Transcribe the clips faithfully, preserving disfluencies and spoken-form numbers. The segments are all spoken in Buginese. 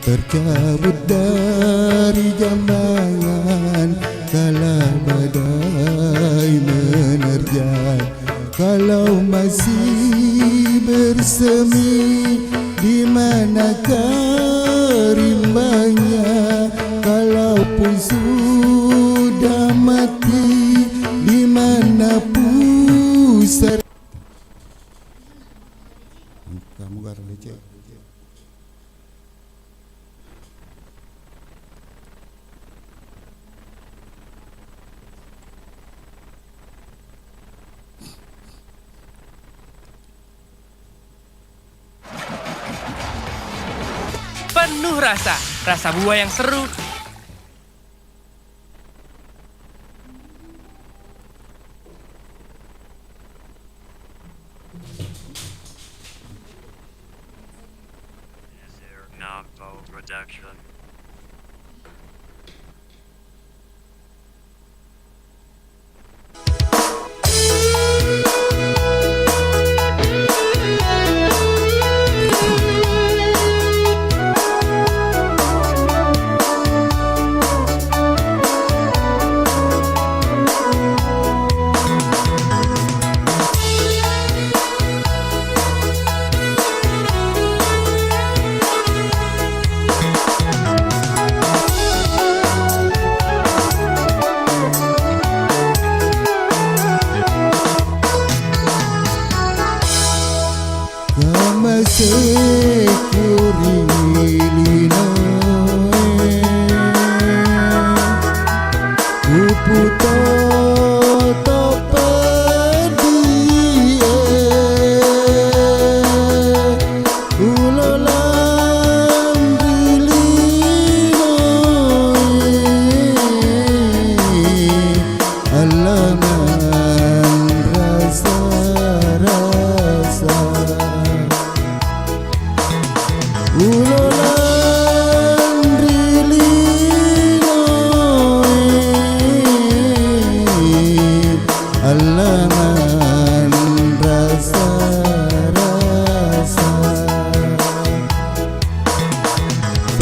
Tercabut dari jambangan, kala badai menerjang. Kalau masih bersemi, di manakah rimbanya? Kalaupun sudah mati, di mana pusat? Kamu gak ada lecet. Penuh rasa, rasa buah yang seru. Production. Kamasekku ri linoe, uputoto pedie, ulolang ri linoe. Allangan rasa-rasa, ulolang ri linoe, allangan rasa-rasa.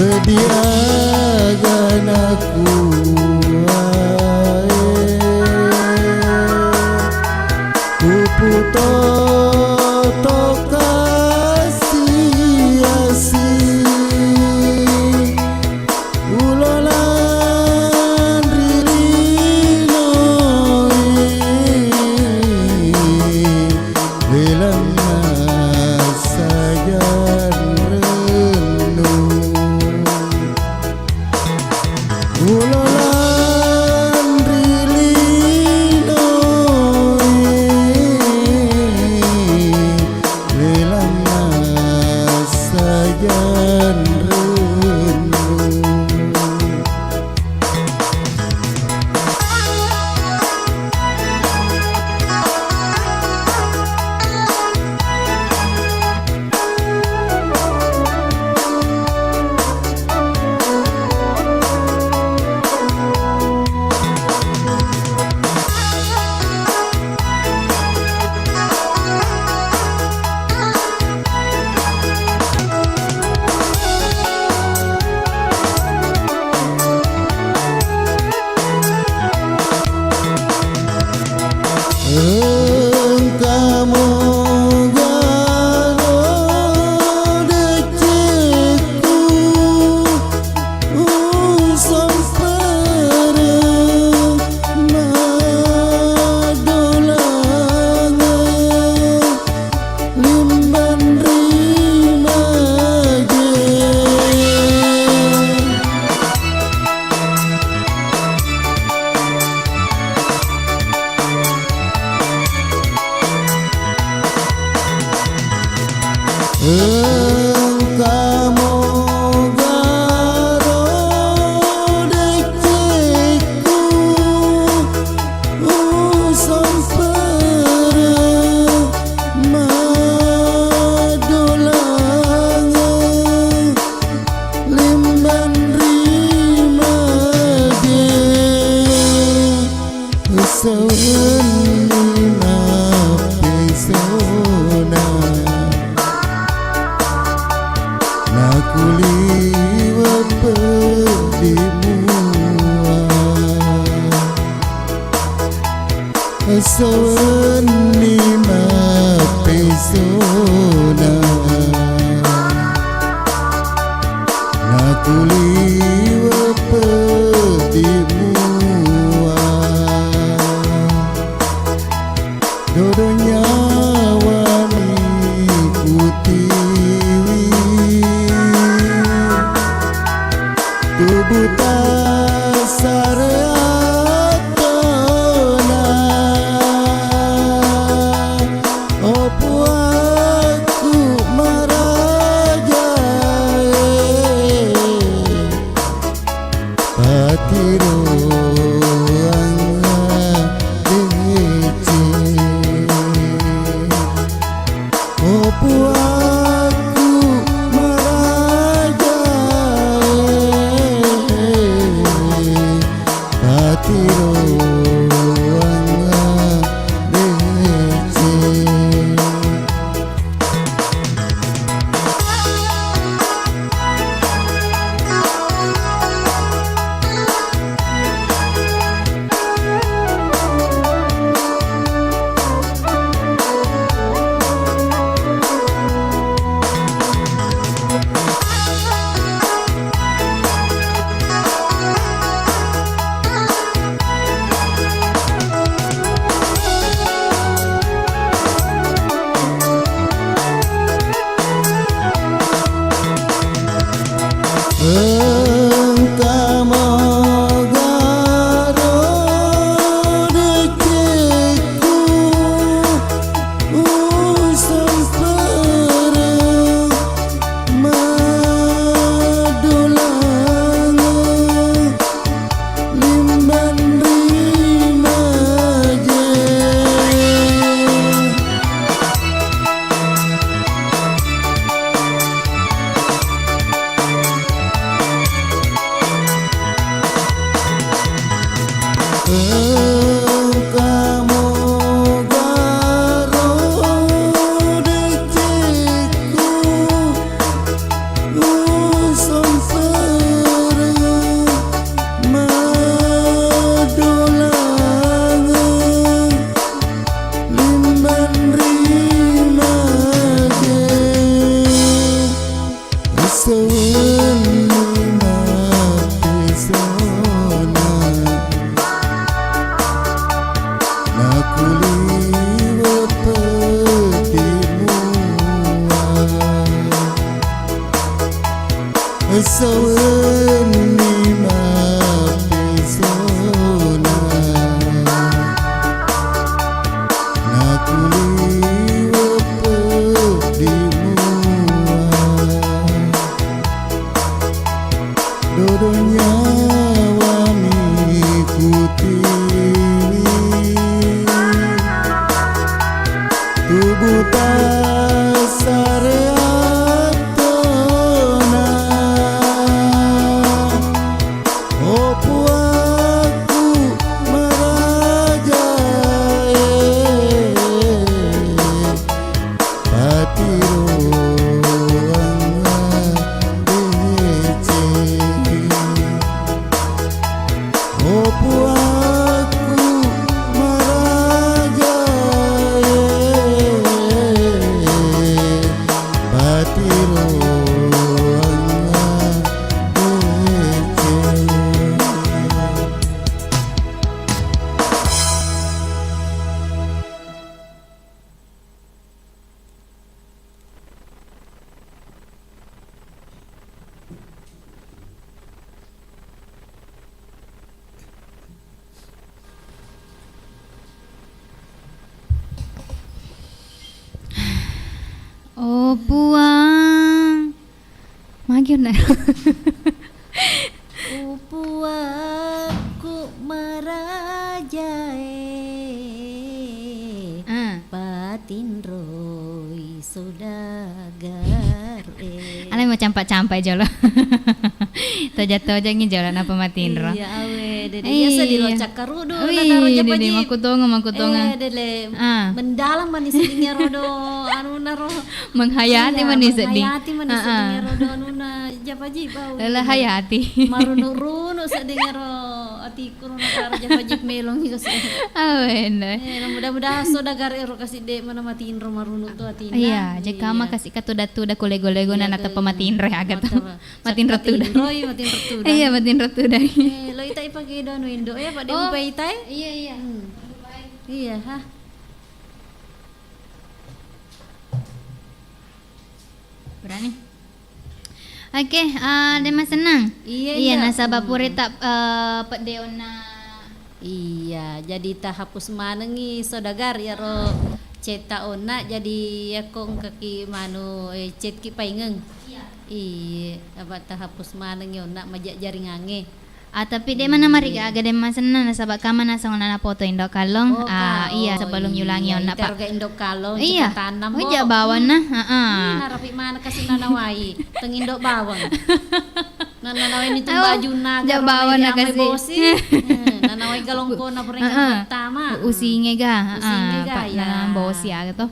Pediaga nakkuae, uputoto kasi-asi, ulolang ri linoe. Lelang massajang rennu, ulolang Wenni mappesona, nakuliwe peddi mua. Dodo nyawami kutiwi, tubuta sareattona. O puakku marajae, patiroangnga deceng. O puakku marajae, patiroangnga deceng. Engka mogaro decekku, usempere madolangeng. Limbang ri maje. Engka mogaro decekku, usompereng madolangeng limbang ri maje. Esso wenni mappesona, nakuliwe peddi mua. Esso wenni mappesona, nakuliwe peddi mua. Dodo nyawami kutiwi, tubuta sareattona. O puakku marajae, patiroangnga deceng. O puakku marajae, patiroangnga deceng. O Puang, magi onna. O Puakku marajae, ah, patinroi saudagar'e. Alai macampa-campai jolo. Toja-tojangngi jolo, napa matinro? Iya, awe. Dede, biasa di lo cakkarudu, wih, nataro dede, Japajip. Makkutongeng, makkutongeng. Eh, dele, ah, mendalam mani sedding ero do, anuna ro. Menghayati mani sedding. Iya, menghayati mani sedding ero do, anuna Japajip, bau. Lala hayati. Marunu-runu sedding ero atiku ro nataro Japajip melong iko se. Awena. Eh, mudah-mudahan saudagar ero kasi de mana matinro marunu tu atina. Iya, jekama kasi katuda-tuda ko lego-lego na nateppa matinro aga tu. Matinro tuda. Matinroi, matinro tuda. Iya, matinro tuda. Eh, lo ita ipake do anu indo ya, Pak, de mupa ita e? Iya, iya. Hmm. Iya, ha. Berani. Oke, eh, de masennang. Iya, iya, nasaba pura ta, eh, pedde onna. Iya, jadi tahapus manengi saudagar iyaro chat-ta onna, jadi yakko engkaki manu, eh, chat-ki paingeng. Iya. Iya, apa tahapus manengi onna maja jaringangnge. Ah, tapi de mana marigaga de masennang nasaba kama naseng onna napoto Indo Kallong. Oh, ah, iya, sebelum yulangi onna, Pak. Indo Kallong, iya, cepetanna, Mbok. Uja bawanna, heeh. Hmm, narapi mana kasi nanawai, teng Indo bawang. Nanawai ni tu bajunna, ja bawanna kasi. Bosi. Hmm, nanawai galongkona pura pertama. Usinge ga, heeh, usinge ga, ya. Bosi aga to.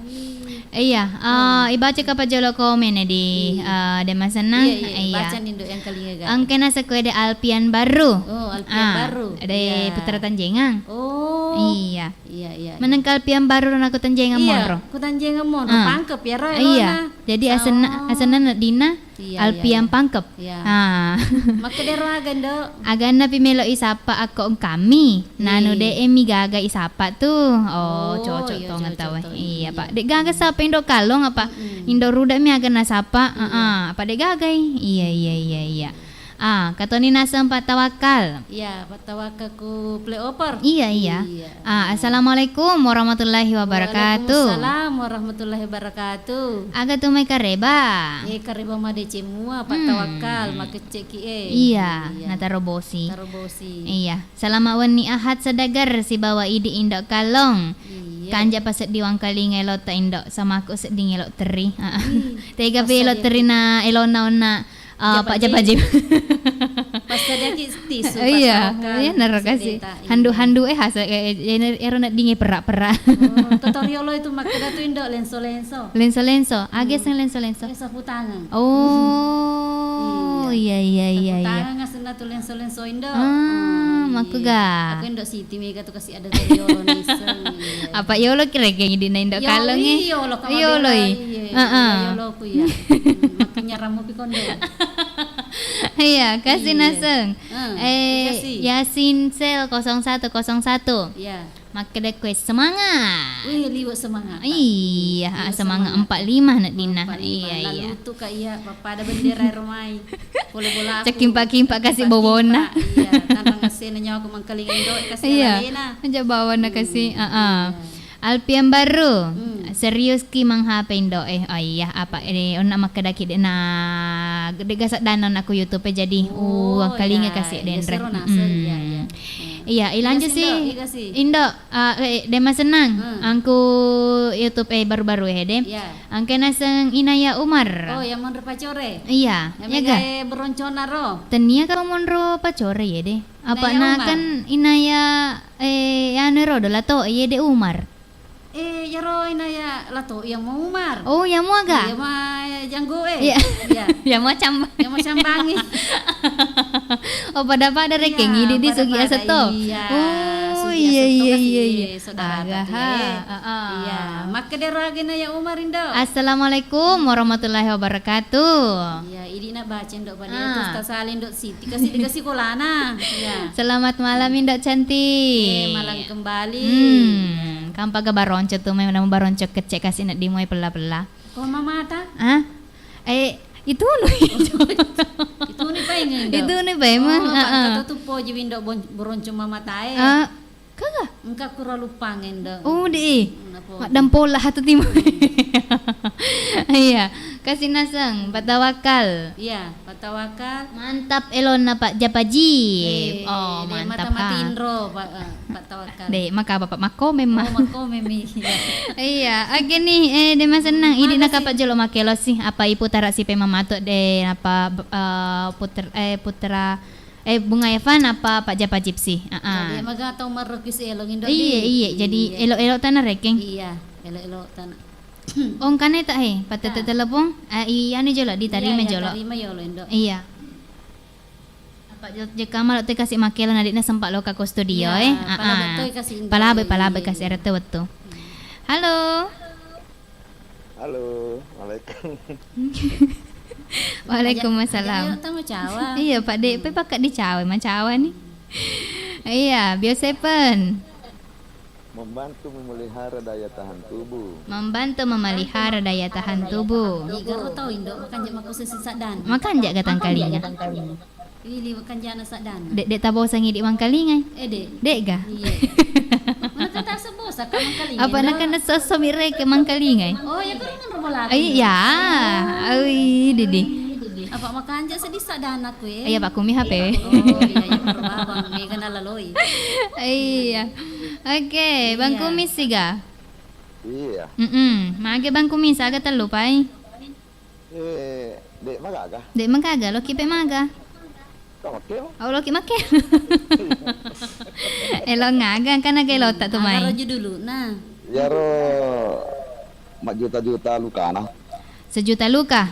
Iya, eh, ibaca ka pajolo komen di, eh, de masennang. Iya, iya, baca ni, Nduk, yang kelinga ga. Engkana sekue de Alpian Baru. Oh, Alpian Baru. De Putra Tanjengang. Oh. Iya. Iya, iya. Menengka Alpian Baru ro nako Tanjengang monro. Ku Tanjengang monro. Pangkep ya ro. Iya. Jadi asenna, asenna dina Alpian Pangkep. Iya. Ah. Makkedaro aga, Nduk? Aganna pi melo isapa akko engkami. Nanu de e mi gaga isapa tu. Oh, cocok tong tau e. Iya, Pak. De gaga sapa Indo Kallong apa? Indo Ruda mi aga nasapa. Heeh, apa de gagai? Iya, iya, iya, iya. Ah, katoni naseng Pak Tawakal. Iya, Pak Tawakal ku flyover. Iya, iya. Ah, assalamualaikum warahmatullahi wabarakatuh. Waalaikumsalam warahmatullahi wabarakatuh. Aga tu mai kareba? Eh, kareba madeceng mua, Pak Tawakal, makecek ki e. Iya, nataro bosi. Taro bosi. Iya. Selamat wenni Ahad Sadagar sibawa Idi Indo Kallong. Iya. Kanja paseddi wangkalinga elotta Indo, samaku sedding elo teri. Tega pi elo teri na elona onna. Ah, Pak Japajip. Passadiaki tisu, iya, iya, naro kasi. Handu-handu e hasa, eh, eh, ero neddinge pera-pera. Oh, to toriolo itu makkeda tu Indo lenso-lenso. Lenso-lenso. Aga seng lenso-lenso? Sapu tangan. Oh, iya, iya, iya, iya. Sapu tangan asenna tu lenso-lenso Indo. Ah, makkuga. Aku Indo Siti mega tu kasi ada toriolo niseng. Apa yolo kira-kira Idi na Indo Kallong e? Yolo, yolo. Heeh. Yolo ku ya. Makanya ramu pi kondo. Iya, kasi naseng. Eh, Yasin Sel kosong satu kosong satu. Iya. Makkeda kue semangat. Wih, liwe semangat. Iya, semangat empat lima nak dina. Iya, iya. Lalu tu ka iya, pada bendera romai. Bola-bola aku. Cekimpak-kimpak kasi bobona. Iya, tanrang asena nyawa ku mangkaling Indo kasi alena. Aja bawana kasi. Heeh. Alpian Baru, serius ki mang H P Indo e. Oh iya, apa, eh, onna makkedaki de na, de gasaddanna onna ku YouTube e jadi, uh, kalinga kasi denre. Iya, ilanjut si Indo, ah, eh, de masennang. Angku YouTube e baru-baru e de. Angke naseng Inaya Umar. Oh, yang monro pacore. Iya, iya ga? Beroncona ro. Tenia ka monro pacore ye de. Apa na kan Inaya, eh, anu ro do lato ye de Umar. Eh, iyaro Inaya lato, iya mo Umar. Oh, iya mo aga? Iya ma janggo e. Iya. Iya. Iya mo camba. Iya mo cambangi. Oh, pada-pada rekeng idi di sugi aseto. Iya. Oh, iya, iya, iya, iya. Saudara tu ya. Iya. Makkedaro aga Inaya Umar Indo. Assalamualaikum warahmatullahi wabarakatuh. Iya, idi na baca Indo pada terus tasali Indo Siti kasi de kasi kolana. Iya. Selamat malam Indo cantik. Eh, malam kembali. Hmm, kampaga baronco tu memang baronco kecek kasi nak dimoi pella-pella. Ko mamata? Ah? Eh, itu nu. Itu ni paimeng Indo. Itu ni paimeng. Oh, heeh. Kata tu poji Indo boronco mamatae. Ah, kaga? Engka kura lupang Indo. Oh, di. Maddampola hatu timoi. Iya, kasi naseng, patawakal. Iya, patawakal. Mantap elonna Pak Japaji. Oh, mantap. Mata matinro, Pak, eh, patawakal. De, maka Bapak makkomen ma. Oh, makkomen mi. Iya, oke nih, eh, de masennang. Idi na kapa jolo makkelo si, apa iputara si pemamato de apa, eh, puter, eh, putra Eh, Bunga Evan apa Pak Japa Gypsy? Ah, ah. Jadi, maga tau marrekis elong Indo, Iye, di? Iye. Jadi, Iye. Elo-elo tana rekeng. Iya, elo-elo tana. Oh, engkana tak, he? Patete Ah. telepon? Ah, iya, anu jolo, ditarima Iya, iya, jolo. tarima yolo, Indo. Iya. Apa jo-, jekka malo te kasi makkelo na de'na sempat loka ko studio, Iya, eh? Ah, pala ah. betul kasi Indo. Pala be-, pala be Iya, kasi iya. R T wettu. Hmm. Halo. Halo, waalaikum. Waalaikumsalam. Aja, aja, ayo, tau macawa. Iya, Pak De, Hmm. pe pakka dicawa, macawa ni. Iya, biasa pen. Membantu memelihara daya tahan tubuh. Membantu memelihara daya tahan tubuh. Iga ro tau Indo, makanja makkusesi saddan. Makanja gatang kalinga. Ili, makanja na saddan. Dek, dek tabosangi di mangkalingai. Eh, dek. Dek ga? Iya. Mana kata sebosa ka mangkalinga, Apa Indo? Nakana soso mireke mangkalingai? Oh, ya, kan rumah laki. Ai, ya. Ai, dede. Apa makanja sedih saddan aku, eh? Iya, Pak Kumi H P. Oh, iya, iya, perlu abang. Mega nalaloi. Iya. Oke, Bang Iya. Kumis siga. Iya. Mm-mm. Mage Bang Kumis, aga tellu pai? Eh, dek magaga. Dek magaga, loki pe maga. Kau make? Oh, loki make. Elo ngaga, kan aga elo tak tu mai. Aga roju dulu, nah. Yaro mak juta-juta lukana. Sejuta luka?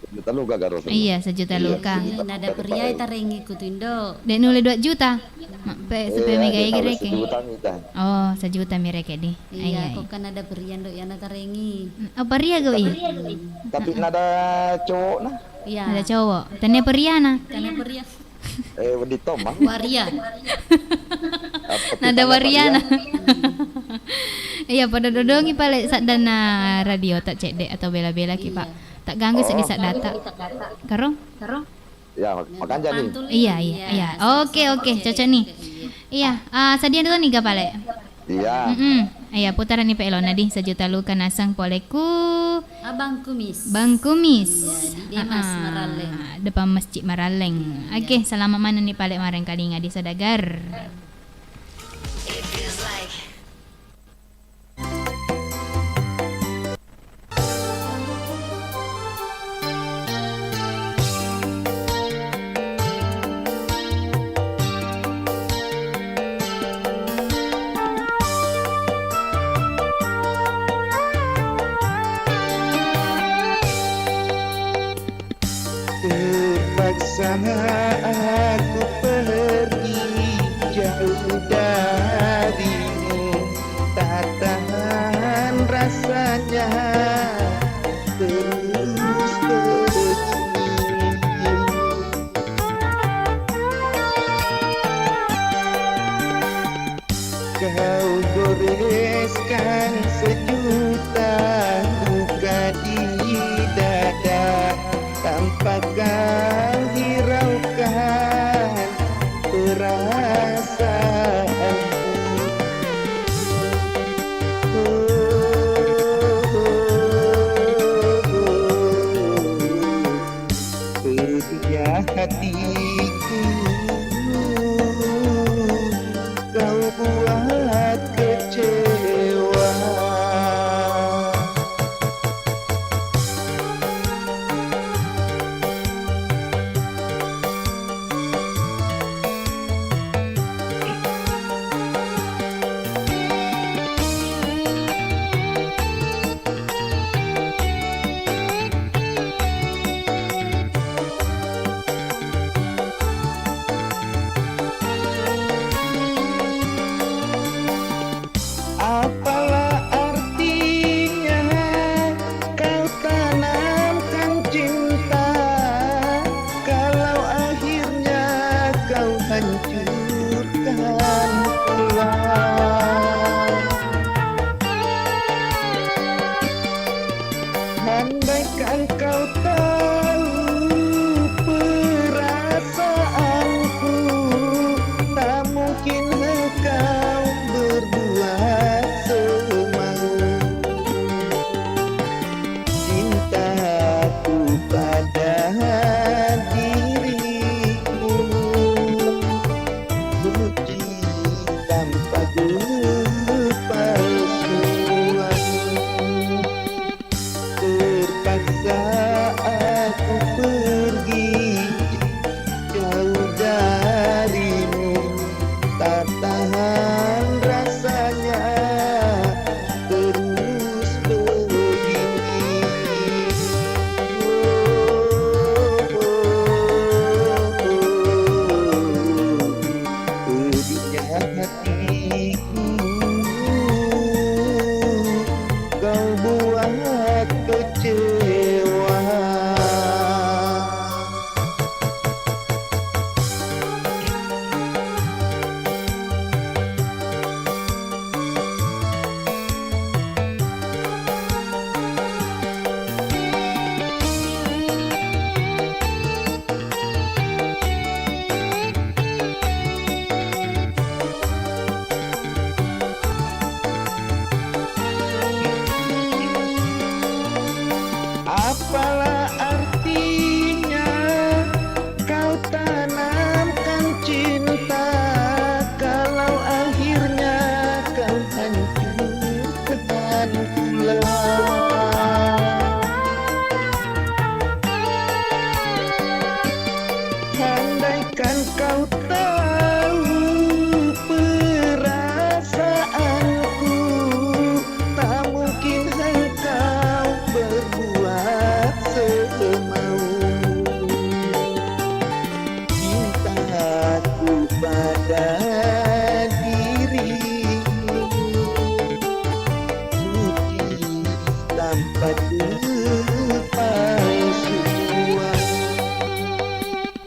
Sejuta luka garo. Iya, sejuta Iya, luka. sejuta. Eh, nada pria tarengi ku tu, Indo. Dek nulle dua juta. Ma-, pe-, supaya Iya, mega dek ege nulle reke. sejuta mita. Oh, sejuta mi reke di. Iya, Iya, iya. Kok kan ada pria, Indo, ya natarengi. Oh, pria gau i? Tapi, tapi nada cowok nah. Iya. Nada cowok. Tania pria na. Tania pria. Eh, wedding to, Mang. Waria. Apa Nada kita wariana. Iya, pada dodongi pale saddanna radio tak cedde atau bela-bela ki, Pak. Iya. Tak ganggu seddi Oh. saddata. Karo? Ya, makanja ni. Iya, iya, Iya, iya. Oke, oke, cocok ni. Iya, ah, sadia dulu ni ga pale? Iya. Mm-mm. Iya, putarani pe elona di sejuta luka naseng poleku. Abang Kumis. Bang Kumis. Iya, di Demas Ah, Maralleng. Depan Masjid Maralleng. Iya. Oke, selamat manenni pale marengkalinga di Sadagar. Terpaksa aku pergi jauh darimu, tak tahan rasanya terus bersemi. Kau goreskan sejuta luka di dada, tanpa kau hiraukan perasaanku. Oh, oh, oh, oh. Pedihnya hatiku, kau buat kecewa. Kau tahu perasaanku, tak mungkin engkau berbuat semau. Cintaku pada dirimu suci tanpa kepalsuan.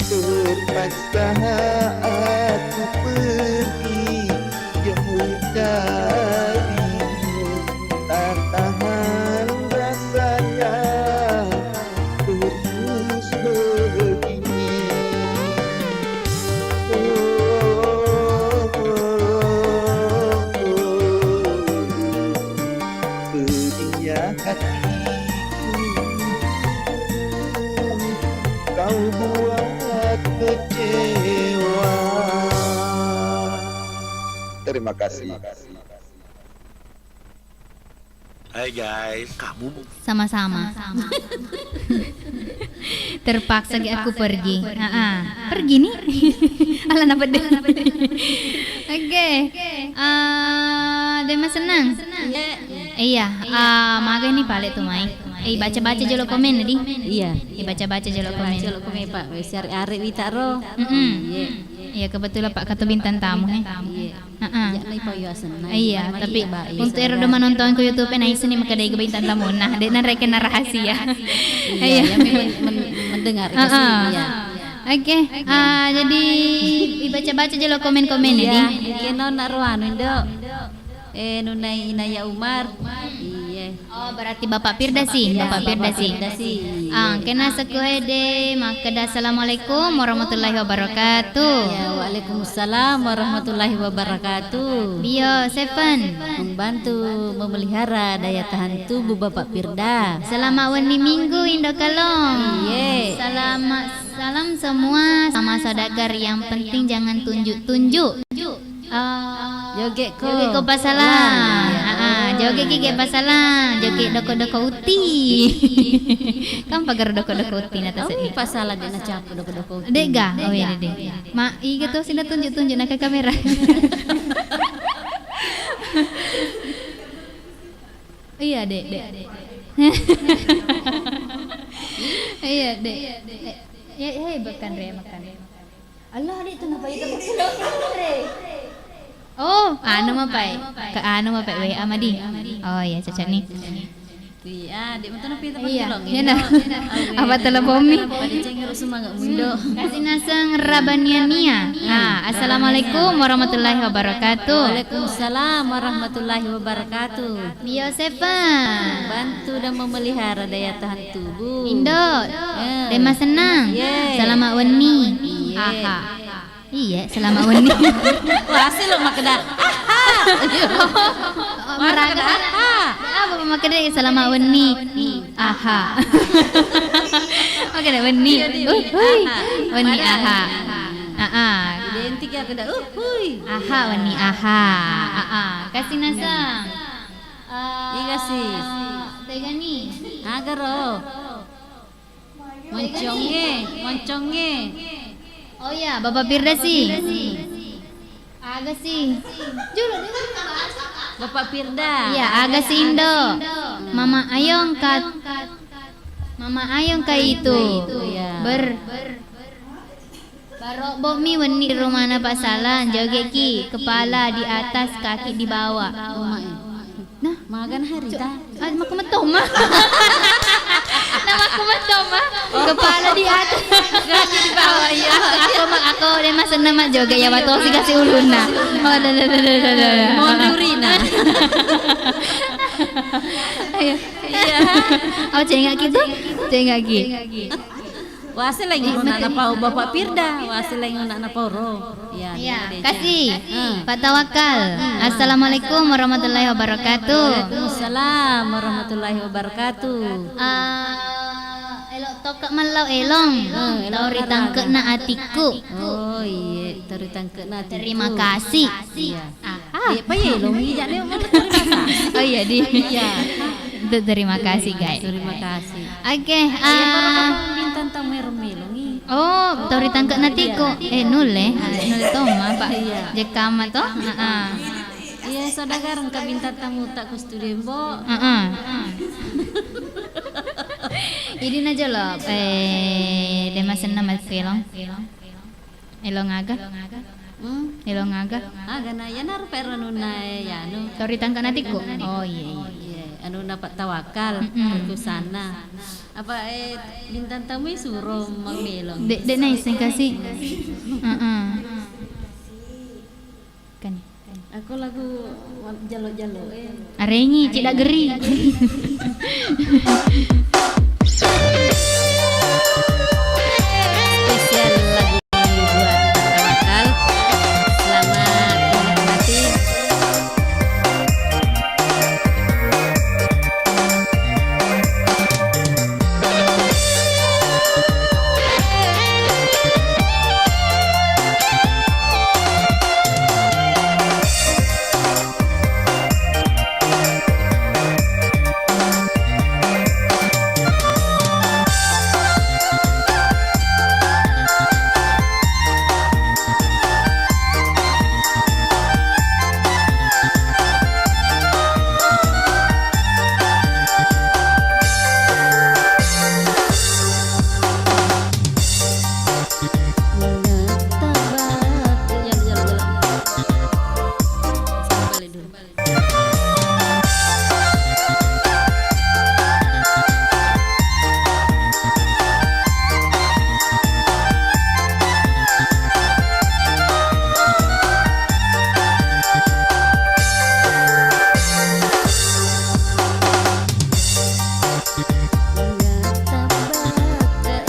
Terpaksa aku pergi jauh darimu, tak tahan rasanya terus begini. Oh, oh, oh, oh. Pedihnya hatiku, kau buat kecewa. Terima kasih. Hai guys. Kamu sama-sama. Terpaksa ge aku pergi. Aa, pergi nih. Ala na pedde. Oke. Ah, de' masenang. Iya. Iya, ah, maga ni pale tu mai. Eh, baca-baca jolo komen di. Iya. Eh, baca-baca jolo komen. Jolo komen, Pak. Wes are-are wita ro. Mm-mm. Iya. Iya, kebetulan Pak Kato bintang tamu, eh. Iya. Heeh. Iya, tapi untuk ero do manonton ku YouTube, eh, naisseng ni makkeda ega bintang tamu. Nah, de' narekeng na rahasia. Iya, iya. Yang men-, men-, mendengar, iya. Heeh. Oke, ah, jadi dibaca-baca jolo komen-komen ya, di. Iya, kena nak ro anu, Indo. Eh, Nunai Inaya Umar. Iya. Oh, berarti Bapak Firda sih, Bapak Firda sih. Firda sih. Ah, kena sekuhede makkeda assalamualaikum warahmatullahi wabarakatuh. Ya, waalaikumsalam warahmatullahi wabarakatuh. Bio Seven. Membantu memelihara daya tahan tubuh Bapak Firda. Selamat wenni Minggu, Indo Kalong. Iye. Selamat, salam semua sama saudagar, yang penting jangan tunjuk-tunjuk. Ah, joge ko. Joge ko pasalang. Heeh, joge ki ge pasalang, joge doko-doko uti. Kan pagar doko-doko uti na taseddi. Pasalang de' na capu doko-doko uti. De' ga? Oh iya, de'. Ma, iga to sih na tunjuk-tunjuk na ke kamera. Iya, de', de'. Iya, de'. Eh, ya, hei, makan re, makan re. Allah, de' tu napa itu maksudnya, re? Oh, anu mapai. Ke anu mapai W A madi. Oh iya, cocok nih. Iya, de' matu napi tempat. Iya, tolong, iya, nah. Apa telepon mi? Pada cengero semangat mundo. Kasih naseng Rabania Nia. Ah, assalamualaikum warahmatullahi wabarakatuh. Waalaikumsalam warahmatullahi wabarakatuh. Bio Seven. Bantu dan memelihara daya tahan tubuh. Indo. Eh. De' masenang. Ye. Selamat wenni. Ye. Aha. Iye, selamat wenni. Wah, asli lo makkeda. Aha. Wah, makkeda, aha. Apa makkeda selamat wenni? Aha. Oke deh, wenni. Iya, iya, uh, hui. Aha. Wenni, aha. Aha. Identik ya, keda, uh, hui. Aha, wenni, aha. Aha. Kasih naseng. Iya sih. Tegani. Agaro. Moncongnge, moncongnge. Oh iya, Bapak Firda sih. Aga sih. Julu, julu. Bapak Firda. Iya, aga sih, Indo. Mama Ayong kat-, Mama Ayong kayak itu. Iya. Ber-, Barobbo mi wenni di rumahna Pak Salang, joge ki, kepala di atas, kaki di bawah. Oh, mak, eh. Nah, magan harita. Ah, makkumetto ma. Nah, makkumetto ma. Kepala di atas, kaki di bawah, iya. Aku, aku ma, aku de' masenna ma joge ya, watosi kasi ulunna. Oh, da, da, da. Mau urina. Ayo. Iya. Oh, cengak gitu? Cengak gitu. Wase lagi nuna napau Bapak Firda, wase lagi nuna napau ro. Iya, iya, deh, kasih. Hmm. Pak Tawakal. Hmm. Assalamualaikum warahmatullahi wabarakatuh. Waalaikumsalam warahmatullahi wabarakatuh. Ah, elo tokka mallau elong. Hmm, elo tau ritangkena atikku. Oh, iya, tau ritangkena atikku. Terima kasih. Iya. Aha. Eh, pa yelongi jane malah terima kasih. Oh iya, di. Iya. Terima kasih, guys. Terima kasih. Oke, iya, ah, bintang tamu melongi. Oh, tau ritangke' na tiko. Eh, nulle. Ah, nulle tomma, Pak. Iya. Jekkama to? Heeh. Iya, saudagar engka bintang tamu tak ku studio, Mbok. Heeh. Idi na jolo, eh, de masenna mas pelong. Elong aga? Hmm? Elong aga? Aga na, iyanaro pa ero anunna, eh, ya anu. Tau ritangke' na tiko? Oh, iya, iya. Iya, anunna Pak Tawakal, mm-mm, perkusanna. Apa, eh, bintang tamu suro mamelong? De', de' naisseng kasi. Heeh. Kani. Aku lagu jalo-jalo, eh. Arengi, cedda' geri. Spesial lagu buat Tawakal. Selamat menikmati.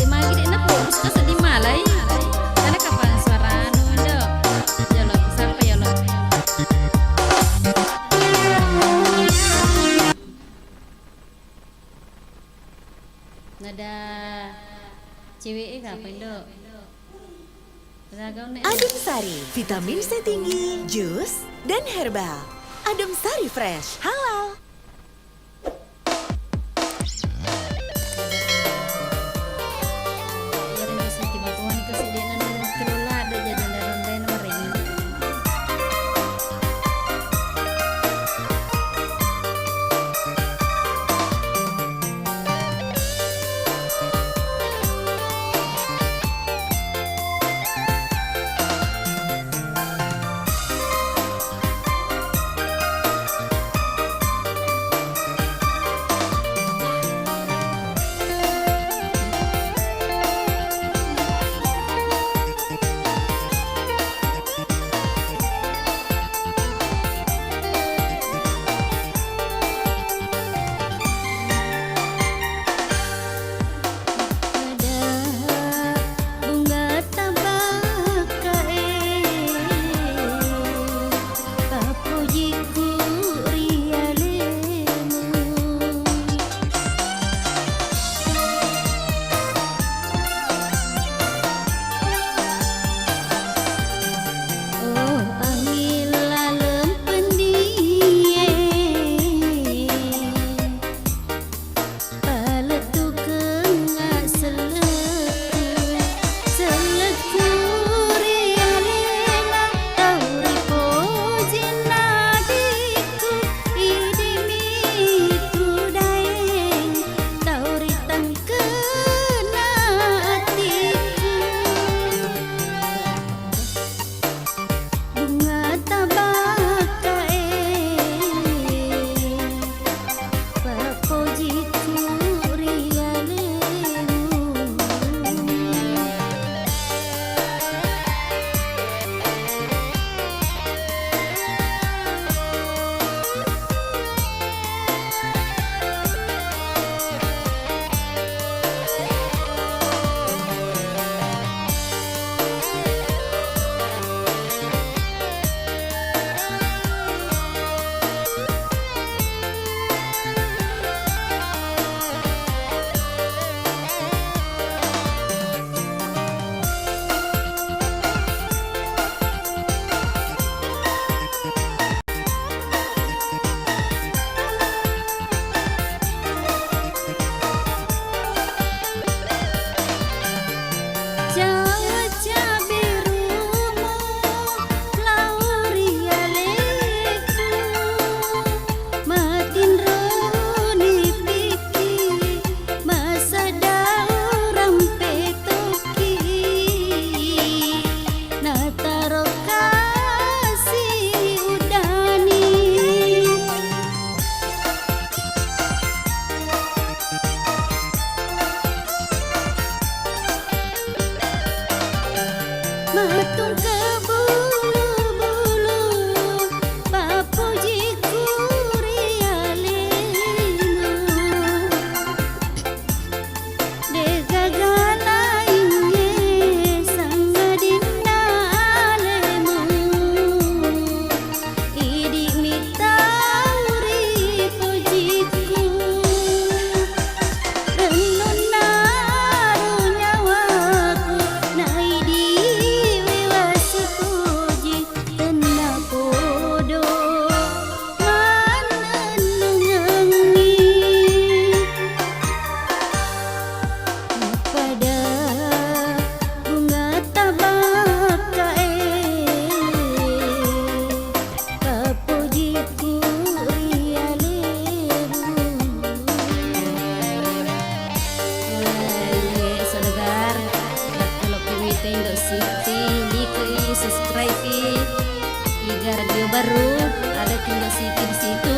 Eh, magi de' nafokus ka seddi malai. Karena kapang suara anu, Dok. Jolo, sampai ya, Lo. Nada cewek e kapan, Dok? Ragam ne. Adem Sari, vitamin C tinggi, jus, dan herbal. Adem Sari Fresh, halal. Matungke bulu-bulu, pappojiku ri alemu. Degaga laingnge sangadinna alemu. Idi mitau ri pojiku. Rennunna ro nyawaku, naidi wewasi poji, tenna podo mannennungengngi. Pada bunga tabakkae, pappojiku ri alemu. Hai, saudagar, kalau kami tendo Siti, like i, subscribe i, iga radio baru, ada tendo Siti di situ.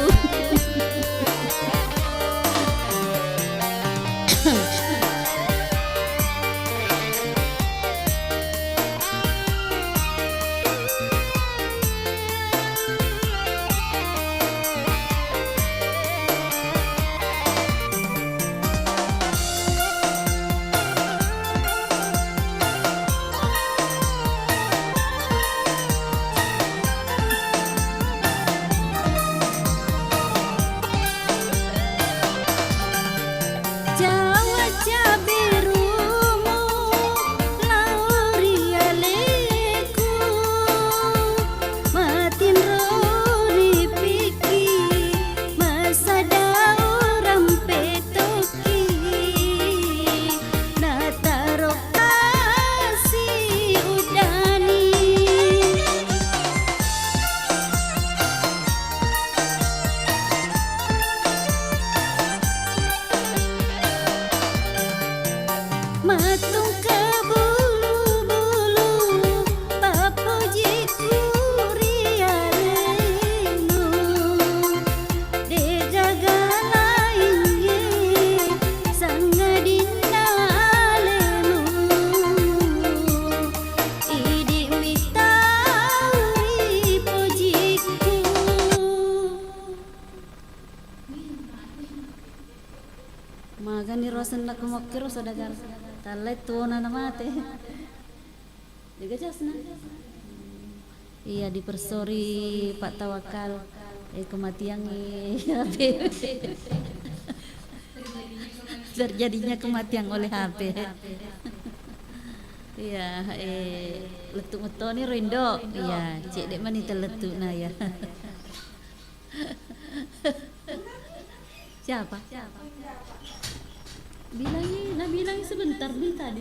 Jawa caberumu lao ri aleku, matinro ripikki, masadau rampe tokki, nataro kasi udani. Matungke bulu-bulu, pappojiku ri alemu. Degaga laingnge sangadinna alemu. Idi mitau ri pojiku. Magani ro asenna ko mokkiro saudagar. Tallai tuona na mate. Jaga jasna. Iya, dipersori Pak Tawakal. Eh, kematian, eh, H P. Terjadinya kematian oleh H P. Iya, eh, lettu mettoni ro Indo. Iya, cedde mani tellettu na ya. Siapa? Bilangi, na bilangi sebentar nih tadi.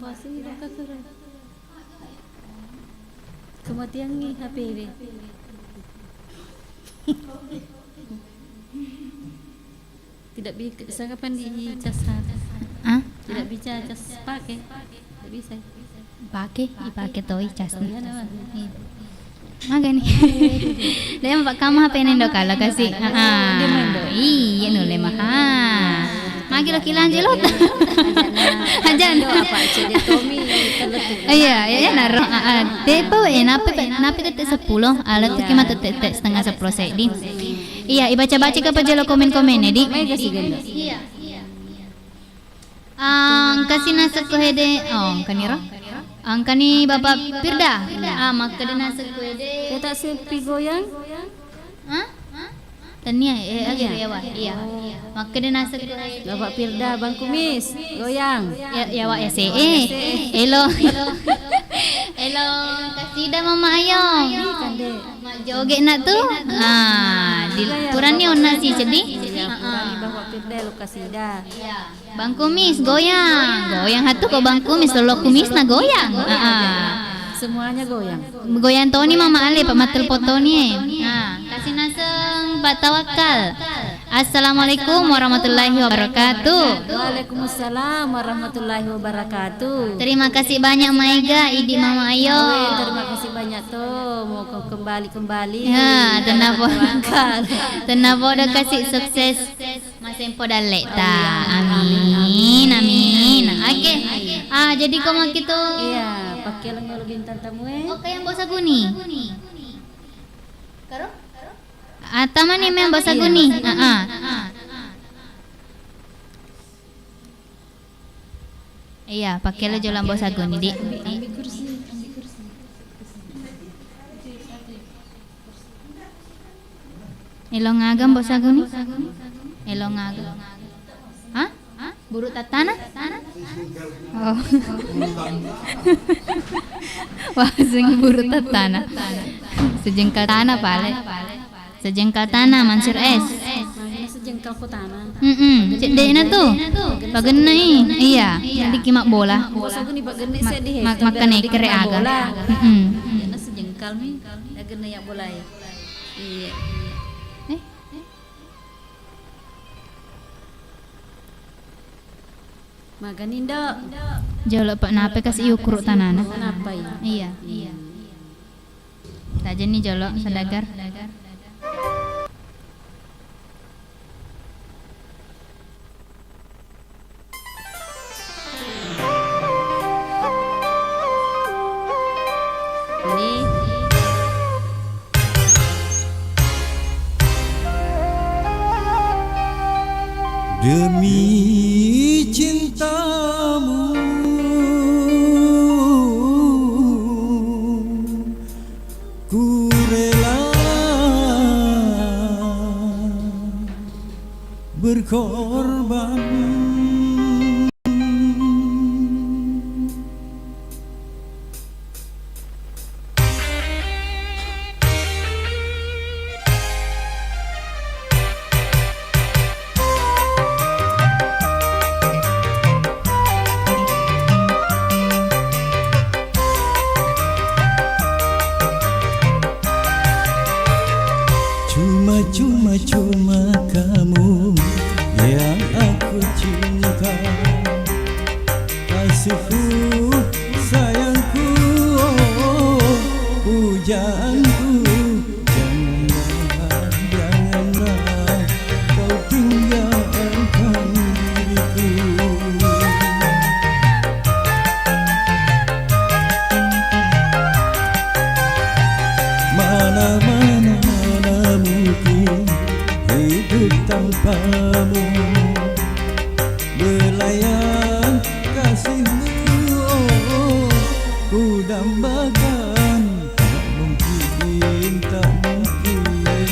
Masih bakal suruh. Kematian nih H P ini. Tidak bi-, saka pandi cas. Ah? Tidak bisa cas pake. Tidak bisa. Pake, ipake toi cas. Iya, nama. Iya. Magani. Deh, Pak, kamu H P ini ndo kalau kasih. Ah, iya, nulle maha. Magi lo kilang jelot. Aja. Apa cedde Tommy? Iya, iya, iya, naro. Ah, ah. Tepo, eh, nape, nape tette sepuluh? Alat tuh cuma tette setengah sepuluh seddi. Iya, ibaca-baca ke apa jelo komen-komen ya, Di? Iya. Engka si nasekko hede, oh, engkani ro? Engkani Bapak Firda. Ah, makkeda nasekko hede. Kita sepi goyang? Hah? Tania, eh, iya. Iya. Makkeda nasekko hede. Bapak Firda, Bang Kumis, goyang. Ya, ya, Wak, ya, se, eh. Elo. Elo, kasida Mama Ayo. Ih, kande. Mak joget nak tu. Ah, di, purani onna si seddi. Iya, purani Bapak Firda, lo kasida. Iya. Bang Kumis goyang. Goyang hatu ko Bang Kumis, lo kumisna goyang. Heeh. Semuanya goyang. Goyang toni Mama Ale, Pak Matel Potoni, eh. Nah, kasih naseng Pak Tawakal. Assalamualaikum warahmatullahi wabarakatuh. Waalaikumsalam warahmatullahi wabarakatuh. Terima kasih banyak Maiga, Idi Mama Ayo. Terima kasih banyak tuh, mau ke-, kembali-kembali. Ya, tenang po. Tawakal. Tenang po, udah kasih sukses. Masempo dalletta. Amin. Jadi ko makkitu. Iya, pakkeleng olo bintang tamu e. Oke, yang bosa guni. Karo? Atama ni memang bosa guni. Heeh. Iya, pakkelo jolo ambo saguni, Dik. Elo ngaga ambo saguni? Elo ngaga? Hah? Buru tattana? Oh. Wah, sing buru tattana. Sejengkal tanah pale. Sejengkal tanah, Mansur S. Magana sejengkal ko tanah. Mm-mm. Cedde'na tu. Pagennai. Iya. Sedikit mak bola. Bola guni pagenne seddi he. Mak-, makan ekere aga. Mm-mm. Yana sejengkal mi. Agenne ya bola e. Iya. Eh? Magani, Ndok. Jolo, Pak, napa kasi ukuru tanana? Napa iya? Iya. Tajenni jolo, sadagar. Demi cintamu, ku rela berkorban. Cuma, cuma, cuma kamu yang aku cinta. Kasihku, sayangku, oh, pujaanku, janganlah, janganlah kau tinggalkan diriku. Mana, mana, mana mungkin hidup tanpamu. Belayan kasihmu, oh, ku dambakan. Tak mungkin, tak mungkin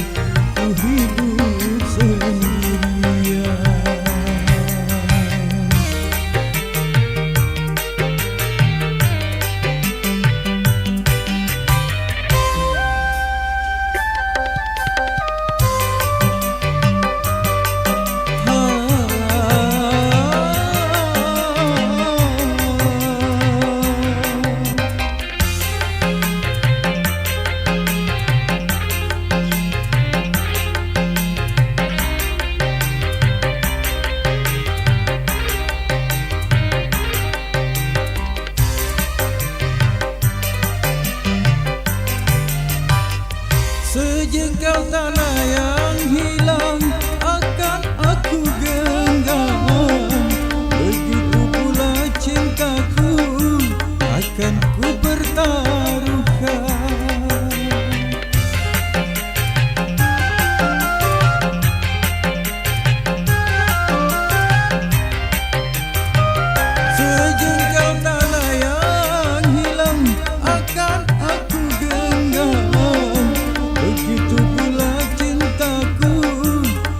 ku hidup sendirian. Sejengkal tanah yang hilang akan aku genggam, begitu pula cintaku akan ku pertaruhkan. Sejengkal tanah yang hilang akan aku genggam, begitu pula cintaku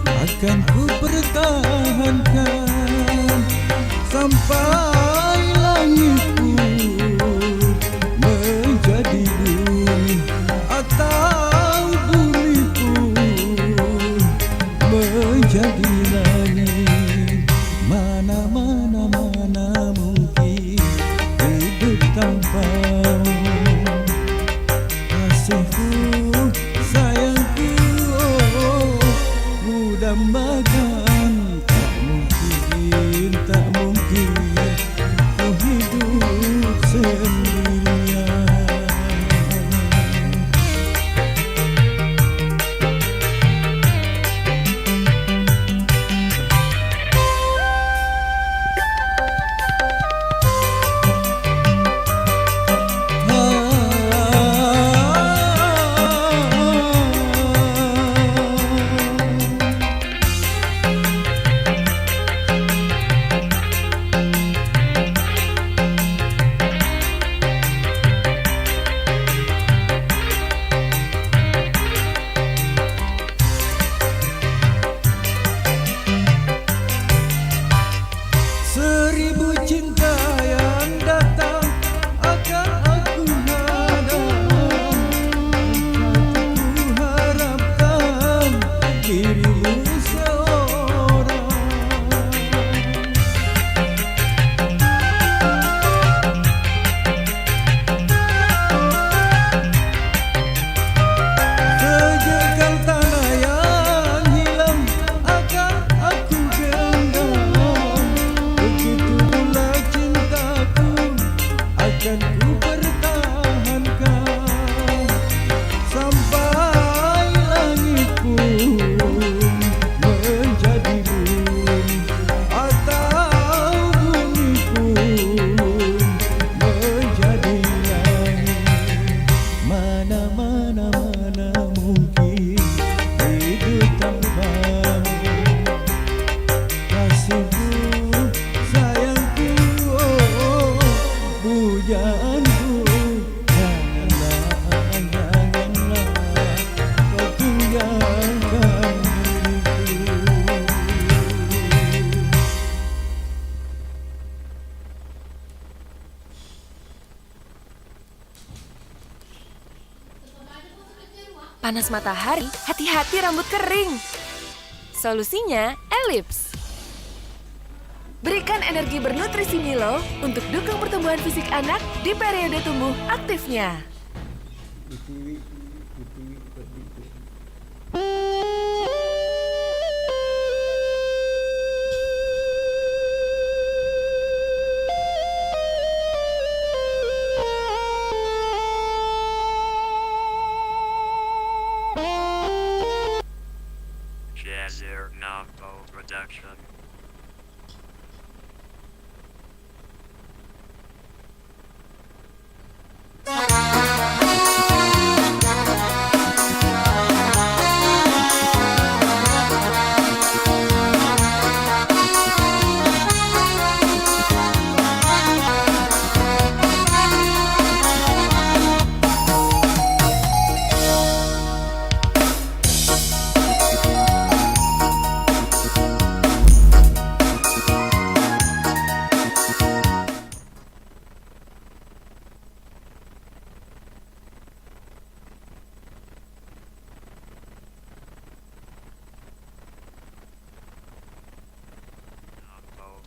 akan ku pertahankan. Sampai langit pun menjadi bumi, atau bumi pun menjadi langit. Mana, mana, mana mungkin hidup tanpamu. Kasihku, sayangku, oh, ku dambakan. Tak mungkin, tak mungkin ku hidup sendirian. Cinta yang datang akan aku hadang, ku harapkan dirimu seorang. Sejengkal tanah yang hilang akan aku genggam, begitu pula cintaku akan ku pertahankan. Sampai langit pun menjadi bumi, atau bumi pun menjadi langit. Mana, mana, mana mungkin hidup tanpamu. Kasihku, sayangku, oh, pujaanku, janganlah, janganlah kau tinggalkan diriku. Panas matahari, hati-hati rambut kering. Solusinya, Elips. Berikan energi bernutrisi Milo untuk dukung pertumbuhan fisik anak di periode tumbuh aktifnya. Shazir Navo Production.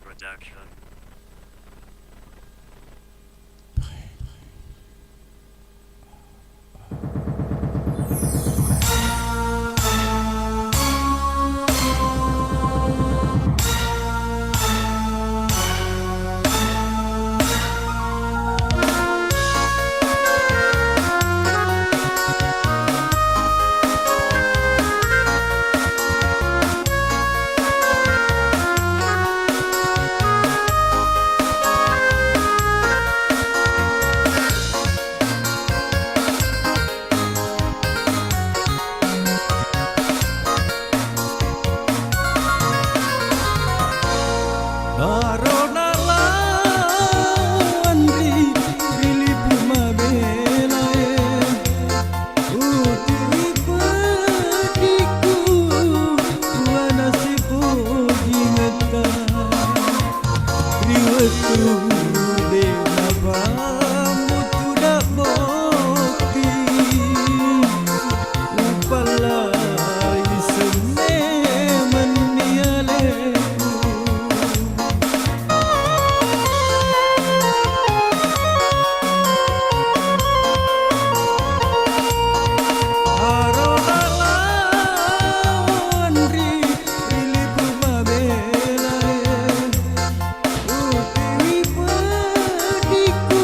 Production. Arona lawan ri, ri lipu mabelae, utiwi peddiku, tuana sipojingetta. Ri wettu de' napamuttu dabbokki, upallai senne menni aleku. Arona lawan ri, ri lipu mabelae, utiwi peddiku,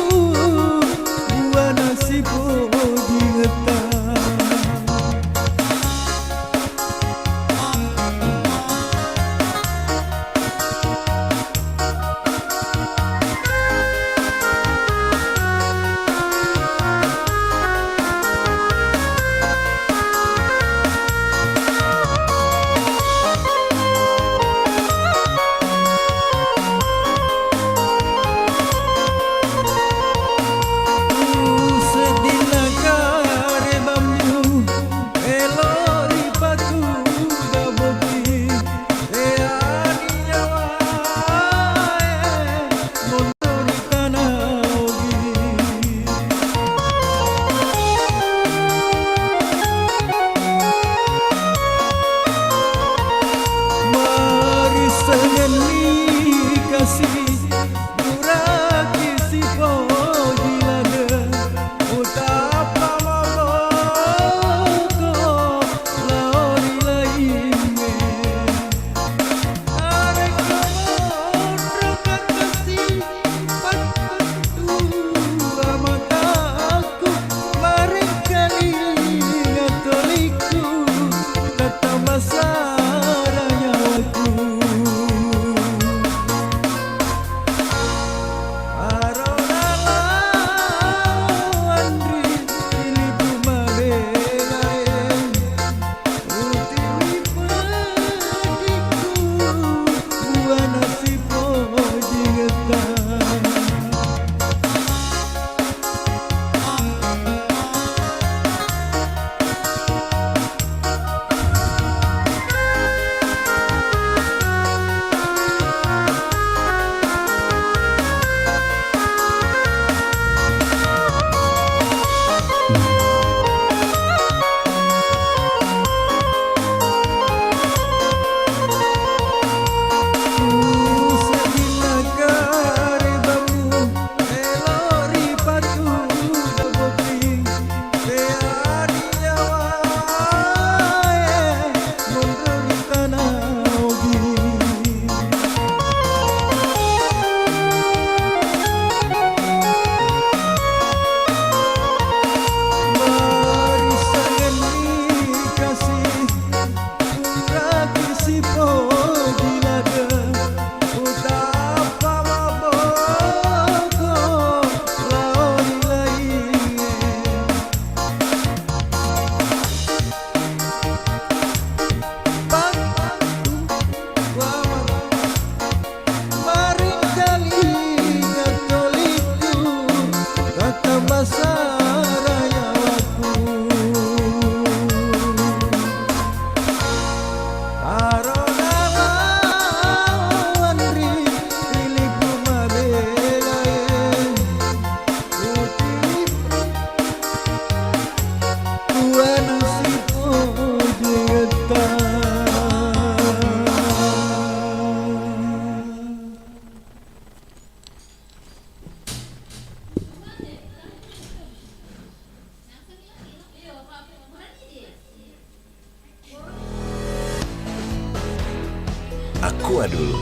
dulu.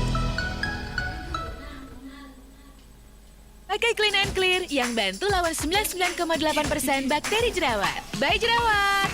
Pakai Clean and Clear yang bantu lawan sembilan puluh sembilan koma delapan persen bakteri jerawat. Bye jerawat!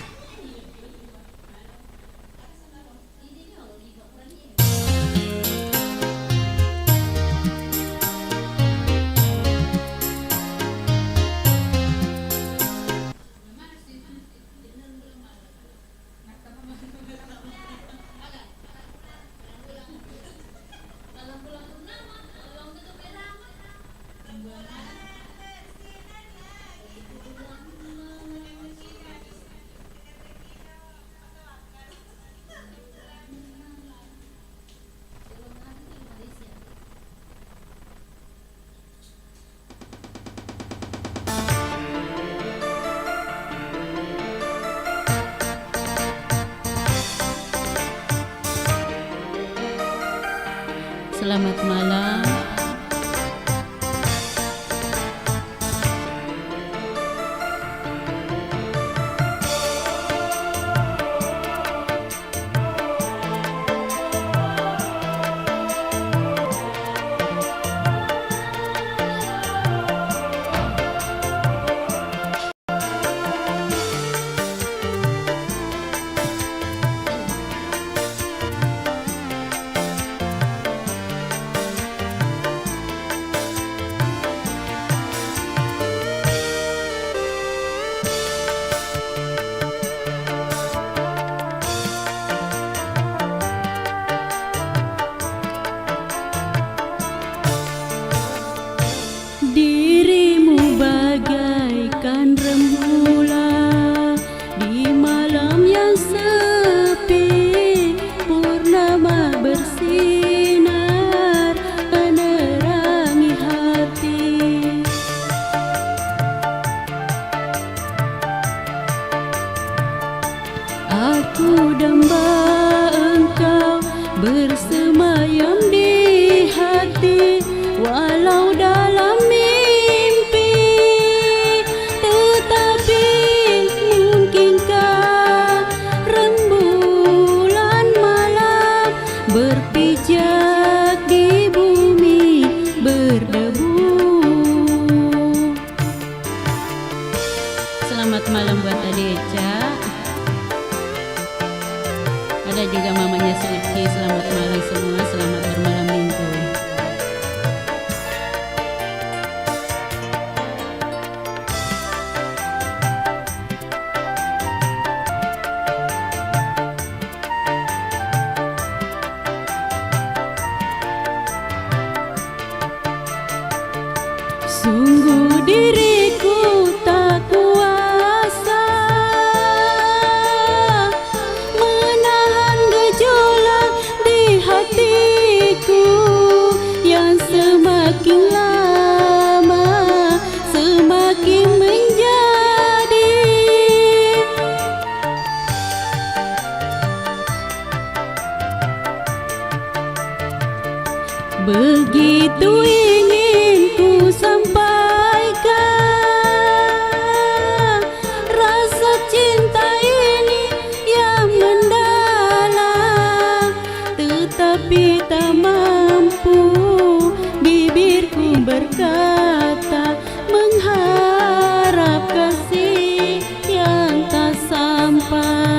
Selamat malam. Dirimu bagaikan rembulan di malam yang sepi, purnama bersinar menerangi hati. Aku damba engkau bersemayam di hati, walau dalam mimpi, tetapi mungkinkah rembulan malam berpijak di bumi berdebu? Selamat malam buat Ade Eca. Ada juga mamanya Suci. Selamat malam semua. Selamat bermalam minggu. Sungguh diriku tak kuasa menahan gejolak di hatiku yang semakin lama semakin menjadi. Begitu ingin ku sampaikan rasa cinta ini yang mendalam, tetapi tak mampu bibirku berkata mengharap kasih yang tak sampai.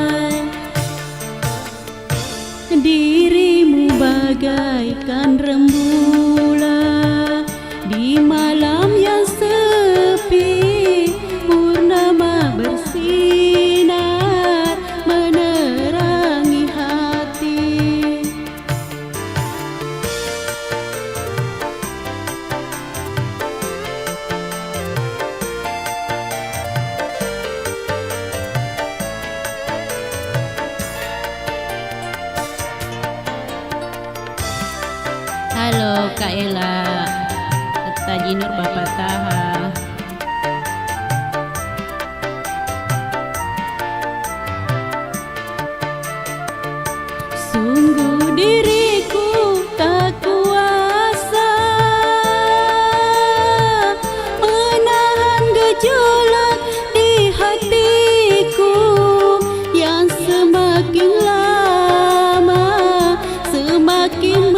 Dirimu bagaikan rembulan di malam yang sepi, purnama bersinar menerangi hati. Halo, Kak Ella, Tetta Jinur, Bapak Taha. Sungguh diriku tak kuasa menahan gejolak di hatiku yang semakin lama semakin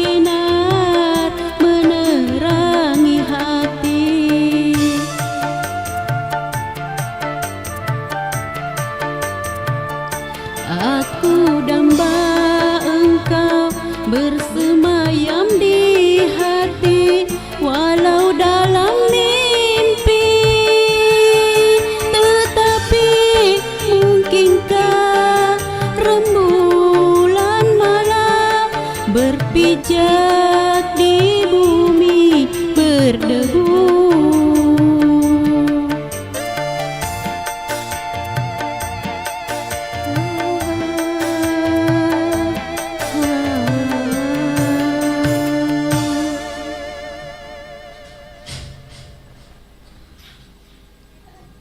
Sinar menerangi hati. Aku damba engkau bersemayam di hati, walau dalam mimpi. Tetapi mungkinkah rembulan malam berpijak di bumi berdebu?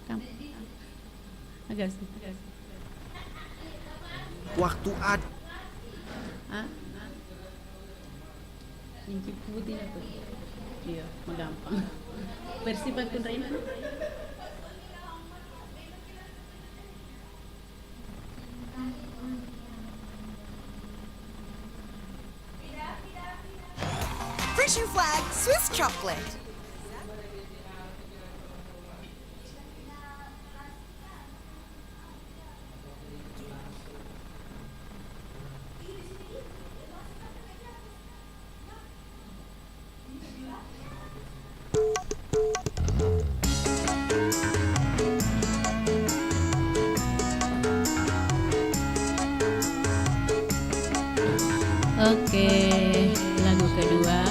Kam-, agak sih. Waktu ad- Ah. Cincin putih na tu. Iya, magampang. Versi Bakun Raina. Fresh and Flag Swiss chocolate. Oke, lagu kedua.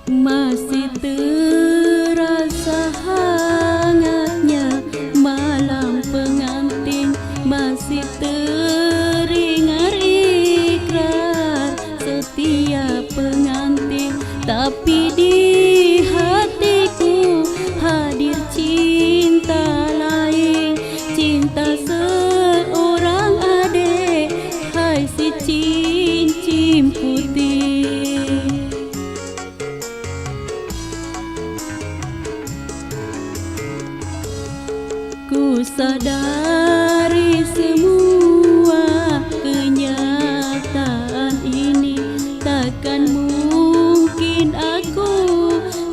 Masih terasa hangatnya malam pengantin, masih teringat ikrar setiap pengantin, tapi di hatiku hadir cinta lain, cinta seorang adik, hai si cincin putih. Ku sadari semua kenyataan ini, takkan mungkin aku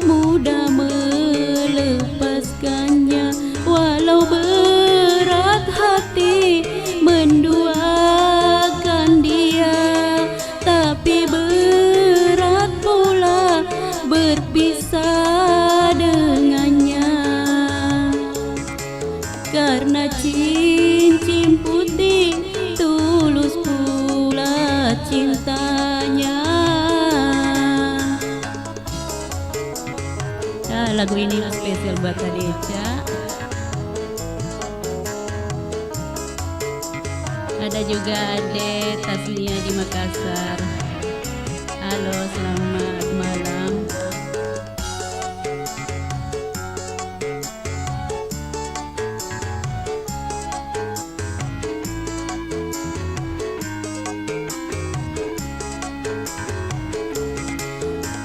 mudah melepaskannya. Walau berat hati menduakan dia, tapi berat pula berpisah dengannya. Karena cincin putih tulus pula cintanya. Ah, lagu ini spesial buat Kak Deca. Ada juga Ade Tasnia di Makassar. Halo, selamat malam.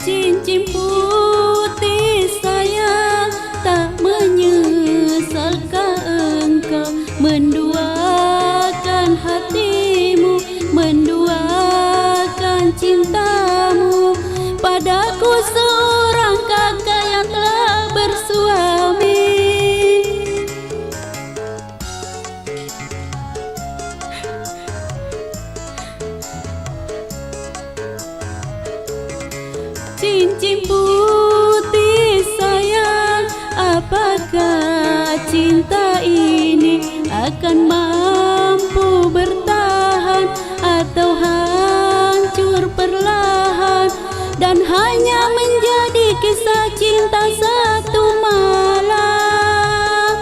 Cincin putih sayang, tak menyesalkah engkau menduakan hatimu, menduakan cintamu padaku seorang kakak yang telah bersuami. Cincin putih sayang, apakah cinta ini akan mampu bertahan atau hancur perlahan dan hanya menjadi kisah cinta satu malam?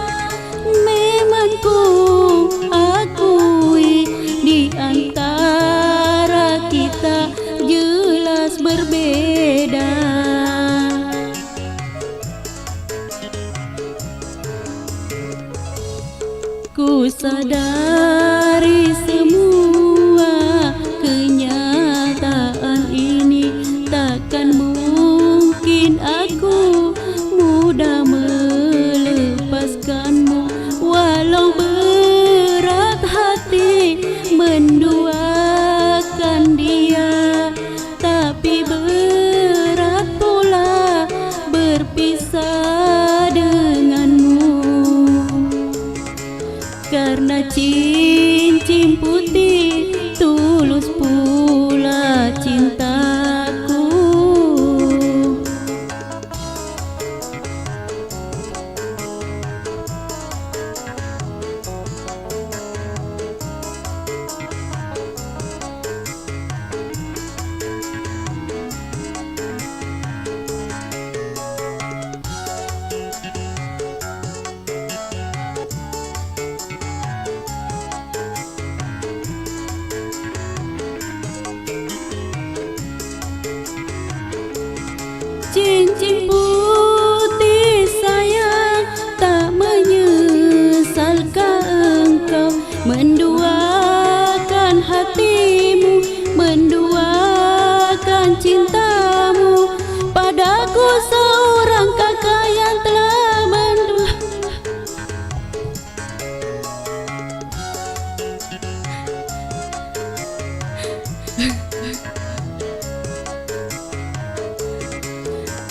Memang ku akui di antara kita jelas berbeda. Ku sadari semua kenyataan ini, takkan mungkin aku mudah melepaskanmu. Walau berat hati menduakan dia, tapi berat pula berpisah denganmu. Karena cincin putih tulus pula cintaku. Cincin putih sayang, tak menyesalkah engkau menduakan hatimu, menduakan cintamu padaku seorang kakak yang telah mendua-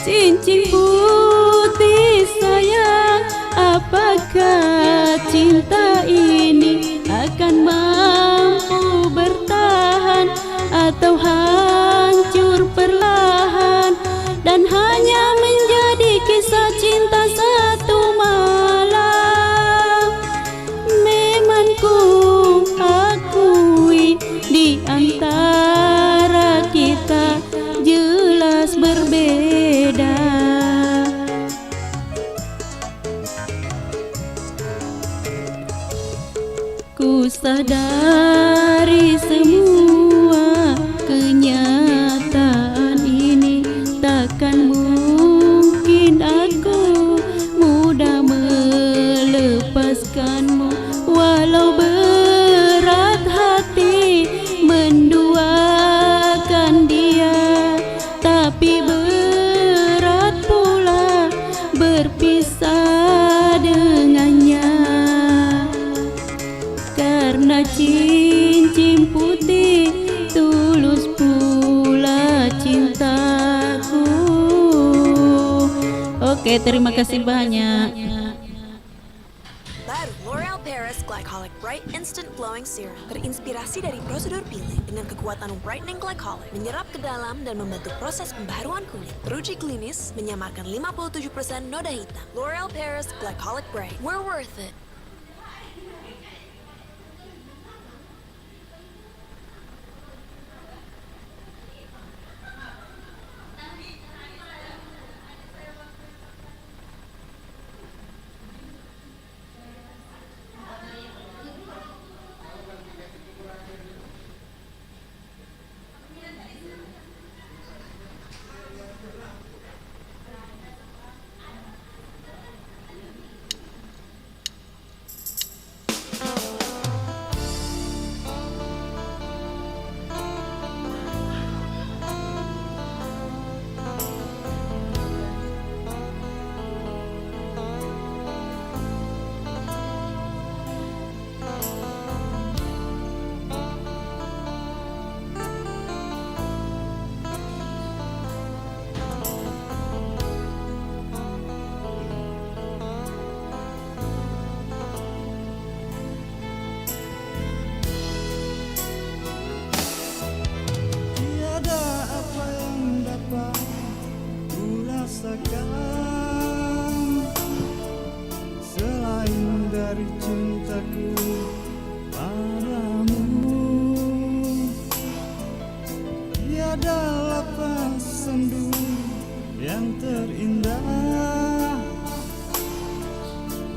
Cincin putih sayang, apakah cinta ini akan mampu bertahan atau hancur perlahan dan hanya menjadi kisah cinta satu malam? Memang ku akui, di antara kita jelas berbeda. Ku sadari semua kenyataan ini, takkan mungkin aku mudah melepaskanmu. Walau berat hati menduakan dia, tapi berat pula berpisah dengannya. Karena cincin putih tulus pula cintaku. Oke, terima kasih banyak. Baru, L'Oreal Paris Glycolic Bright Instant Glowing Serum terinspirasi dari prosedur peeling dengan kekuatan whitening glycolic, menyerap ke dalam dan membantu proses pembaharuan kulit. Teruji klinis, menyamarkan lima puluh tujuh persen noda hitam. L'Oreal Paris Glycolic Bright, we're worth it. Tiada apa yang dapat kurasakan selain dari cintaku padamu. Tiada lapang sendu yang terindah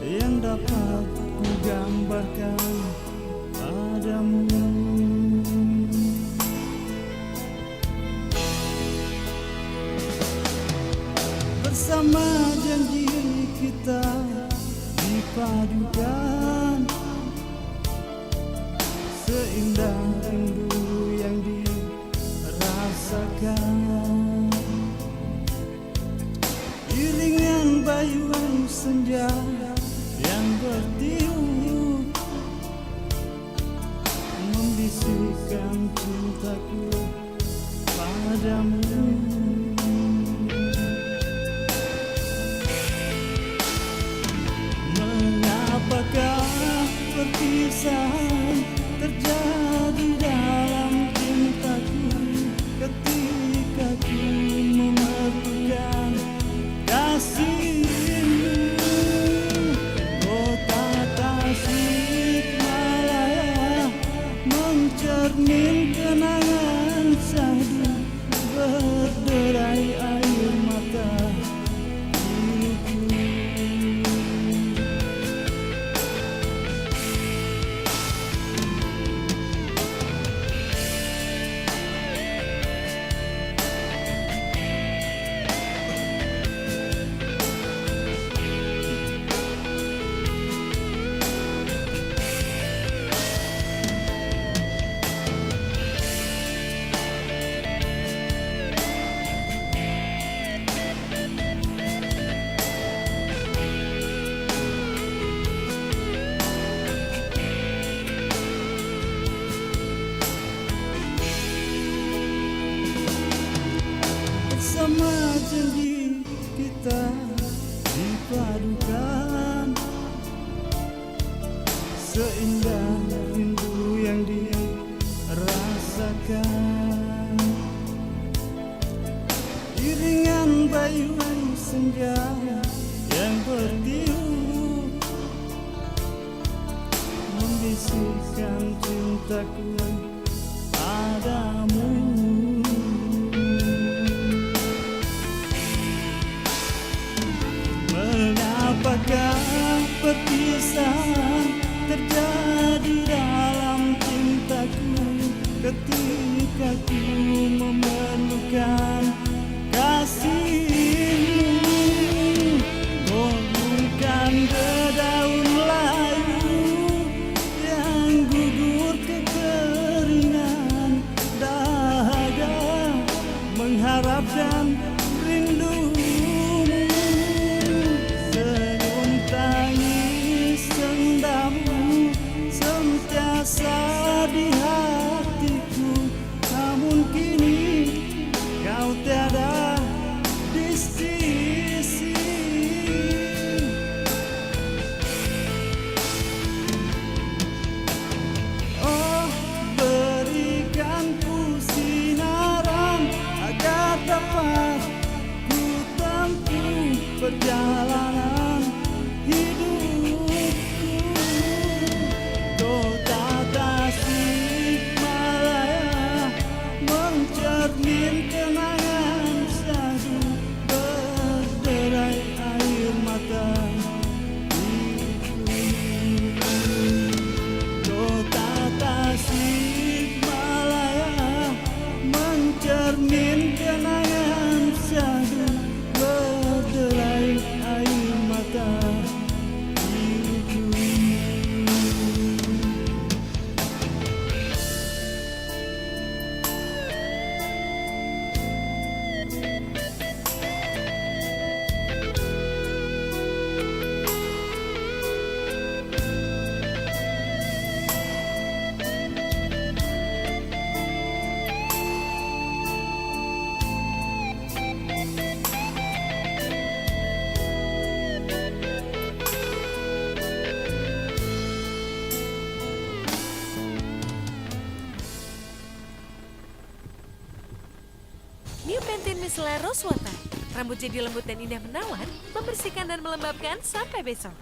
yang dapat kugambarkan padamu. Bersama janji kita dipadukan Seindah rindu yang dirasakan. Iringan bayuan senja yang bertiup membisikkan cintaku padamu. Mengapakah perpisahan terjadi dalam cintaku ketika ku memerlukan kasihmu? Kota Tasikmalaya mencermin kenangan syahdu berderai air mata. Bersama janji kita dipadukan, seindah rindu yang dirasakan. Iringan bayuan senja yang bertiup membisikkan cintaku padamu. Mengapakah perpisahan terjadi dalam cintaku ketika ku memerlukan kasihmu? Bagaikan dedaun layu yang gugur kekeringan, dahaga mengharapkan rindumu. Senyum tangis sendamu sentiasa di hatiku, namun kini kau tiada di sisi. Oh, berikan ku sinaran agar dapat ku tempuh perjalanan hidupku. Kota Tasikmalaya mencermin kenangan syahdu berderai air mata. Kota Tasikmalaya mencermin kenangan syahdu berderai air mata. New Pantene Micellar Rose Water. Rambut jadi lembut dan indah menawan, membersihkan dan melembabkan sampai besok.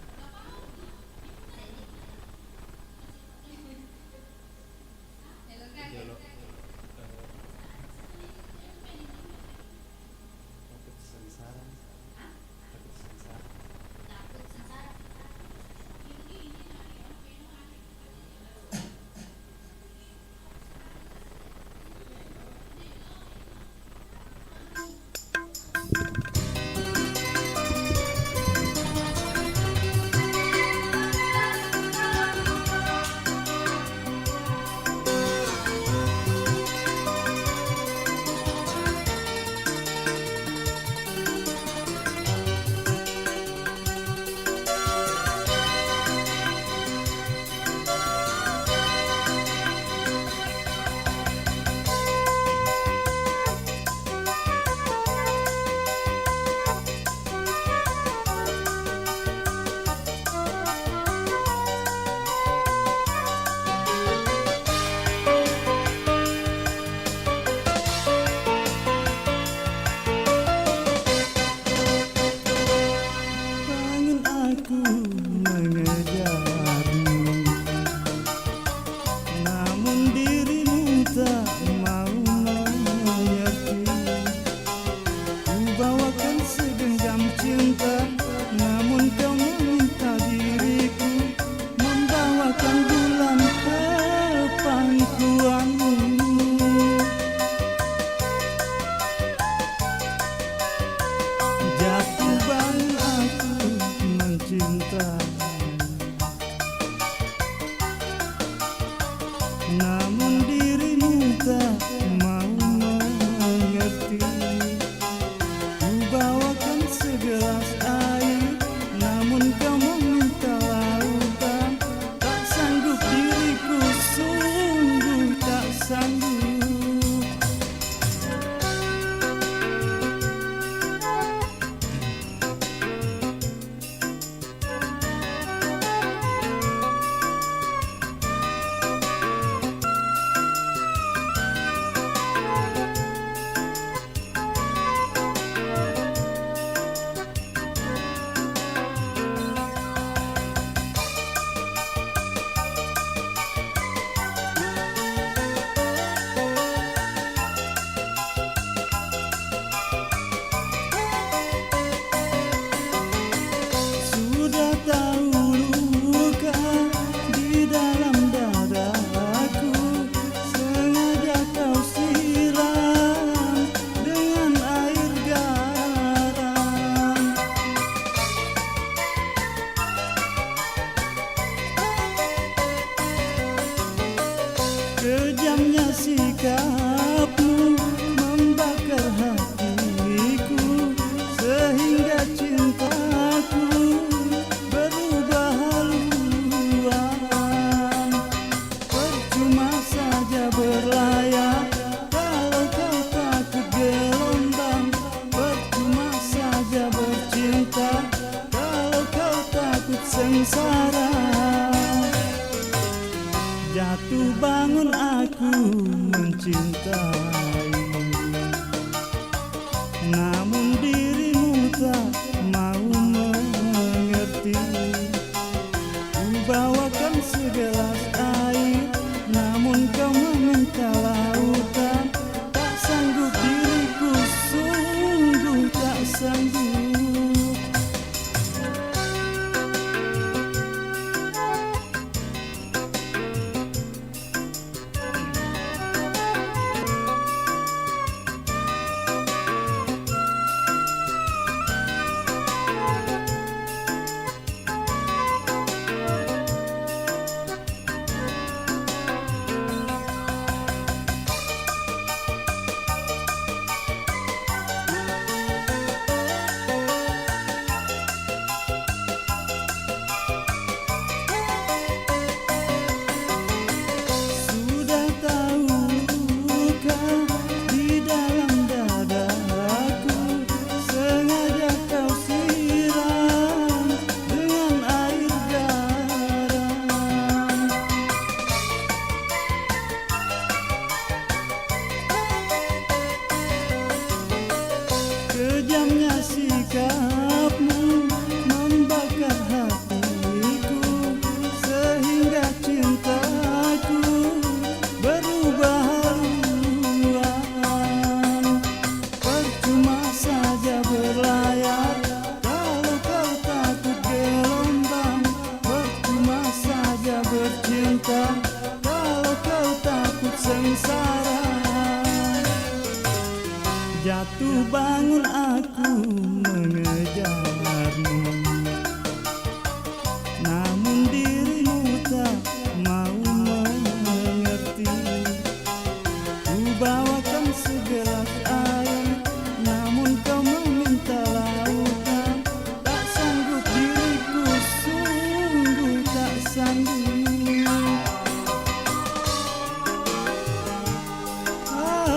Namun dirimu tak mau mengerti. Kubawakan segelas air, namun kau meminta lautan. Tak sanggup diriku, sungguh tak sanggup. Sudah tahu luka di dalam dadaku, sengaja kau siram dengan air garam. Kejamnya sikapmu membakar hatiku, sehingga cintaku berubah haluan. Percuma saja berlayar kalau kau takut gelombang. Percuma saja bercinta kalau kau takut sengsara. Jatuh bangun aku mencintaimu, namun dirimu tak mau mengerti. Kubawakan segelas air, namun kau meminta lautan. Tak sanggup diriku, sungguh tak sanggup. Sudah tahu luka di dalam dadaku, sengaja kau siram dengan air garam. Kejamnya sikapmu membakar hatiku, sehingga cintaku berubah haluan. Percuma saja berlayar kalau kau takut gelombang. Percuma saja bercinta kalau kau takut sengsara. Jatuh bangun aku mengejarmu, namun dirimu tak mau mengerti. Kubawakan segelas air, namun kau meminta lautan. Tak sanggup diriku, sungguh tak sanggup. Ah.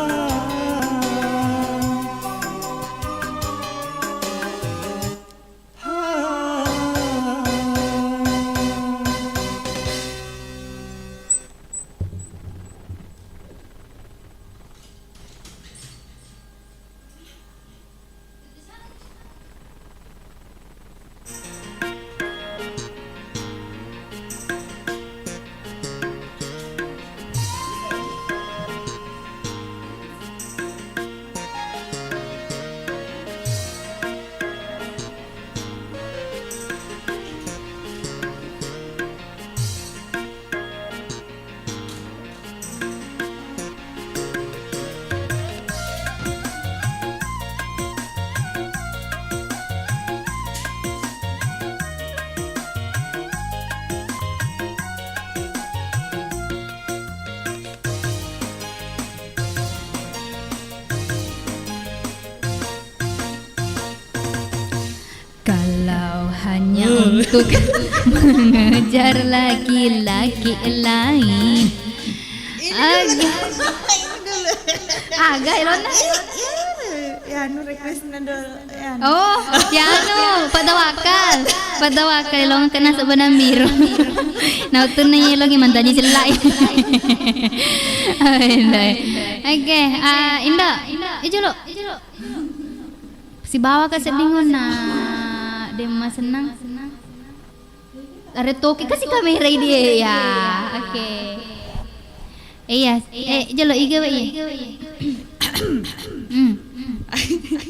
Untuk mengejar laki-laki lain. Aga. Aga, elona. Ya, anu request-na dulu. Ya, anu. Oh, ya anu, Pak Tawakal. Pak Tawakal, elong kena sebenang biru. Nah, utunna elong mantaji cellai. Oke, ah, Indo. Ijolo. Sibawa ka sedding onna de' masennang. Are toki kasi kamera dia ya. Oke. Iya, eh, jolo iga wa iya. Hmm.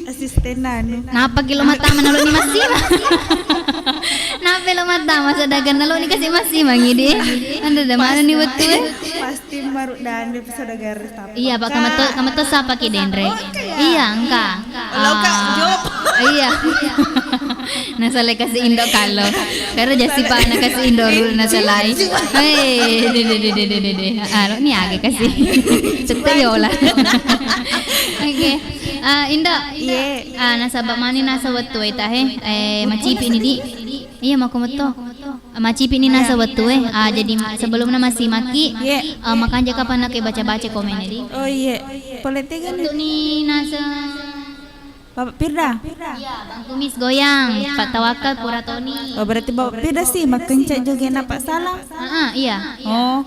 Asistenna anu. Napa ki lo mata manalo ni masima? Napa lo mata masa dagang nalo ni kasi masima ngidi? Anda da mana ni wettu e? Pasti maru dan saudagar. Iya, Pak, kametto, kametto sapa ki denre? Iya, engka. Lo ka job. Iya. Nasale kasi Indo kalo. Karo jasi pa na kasi Indo rul nasalai. Hei, de, de, de. Ah, lo ni aga kasi. Cetta yola. Oke. Ah, Indo. Iya. Ah, nasaba mani nasa wettu eta he. Eh, macipi ni di. Iya, mako metto. Macipi ni nasa wettu e. Ah, jadi sebelumna massimaki, iya. Ah, makanja kapang nake baca-baca komen di. Oh iya. Pole tega ni. Untuk ni nasa Bapak Firda. Iya, Bang Kumis goyang, Pak Tawakal pura toni. Oh, berarti Bapak Firda sih makenca joge na Pak Salam. Ah, ah, iya. Oh.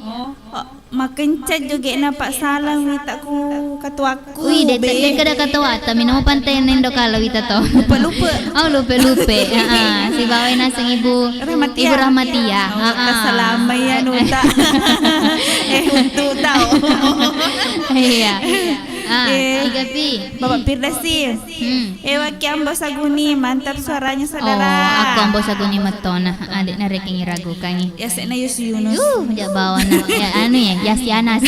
Oh, makenca joge na Pak Salam wita ku katuakku. Wih, de, de, kada katuata, minum pantai nendo kala wita to. Lupa-lupa. Oh, lupa-lupa. Heeh, si bawai naseng Ibu Rahmatia. Ibu Rahmatia. Oh, heeh. Salama ya nuta. Eh, untuk tahu. Iya. Ah, eh, tiga pi. Bapak Firda sih. Hmm. Ewa ki Ambo Saguni, mantap suaranya saudara. Oh, aku Ambo Saguni metona. Adik na reking iragukangi. Ya sekna Yus Yunus. Yuh, jak bawa na. Ya anu ya, Yas Yanas.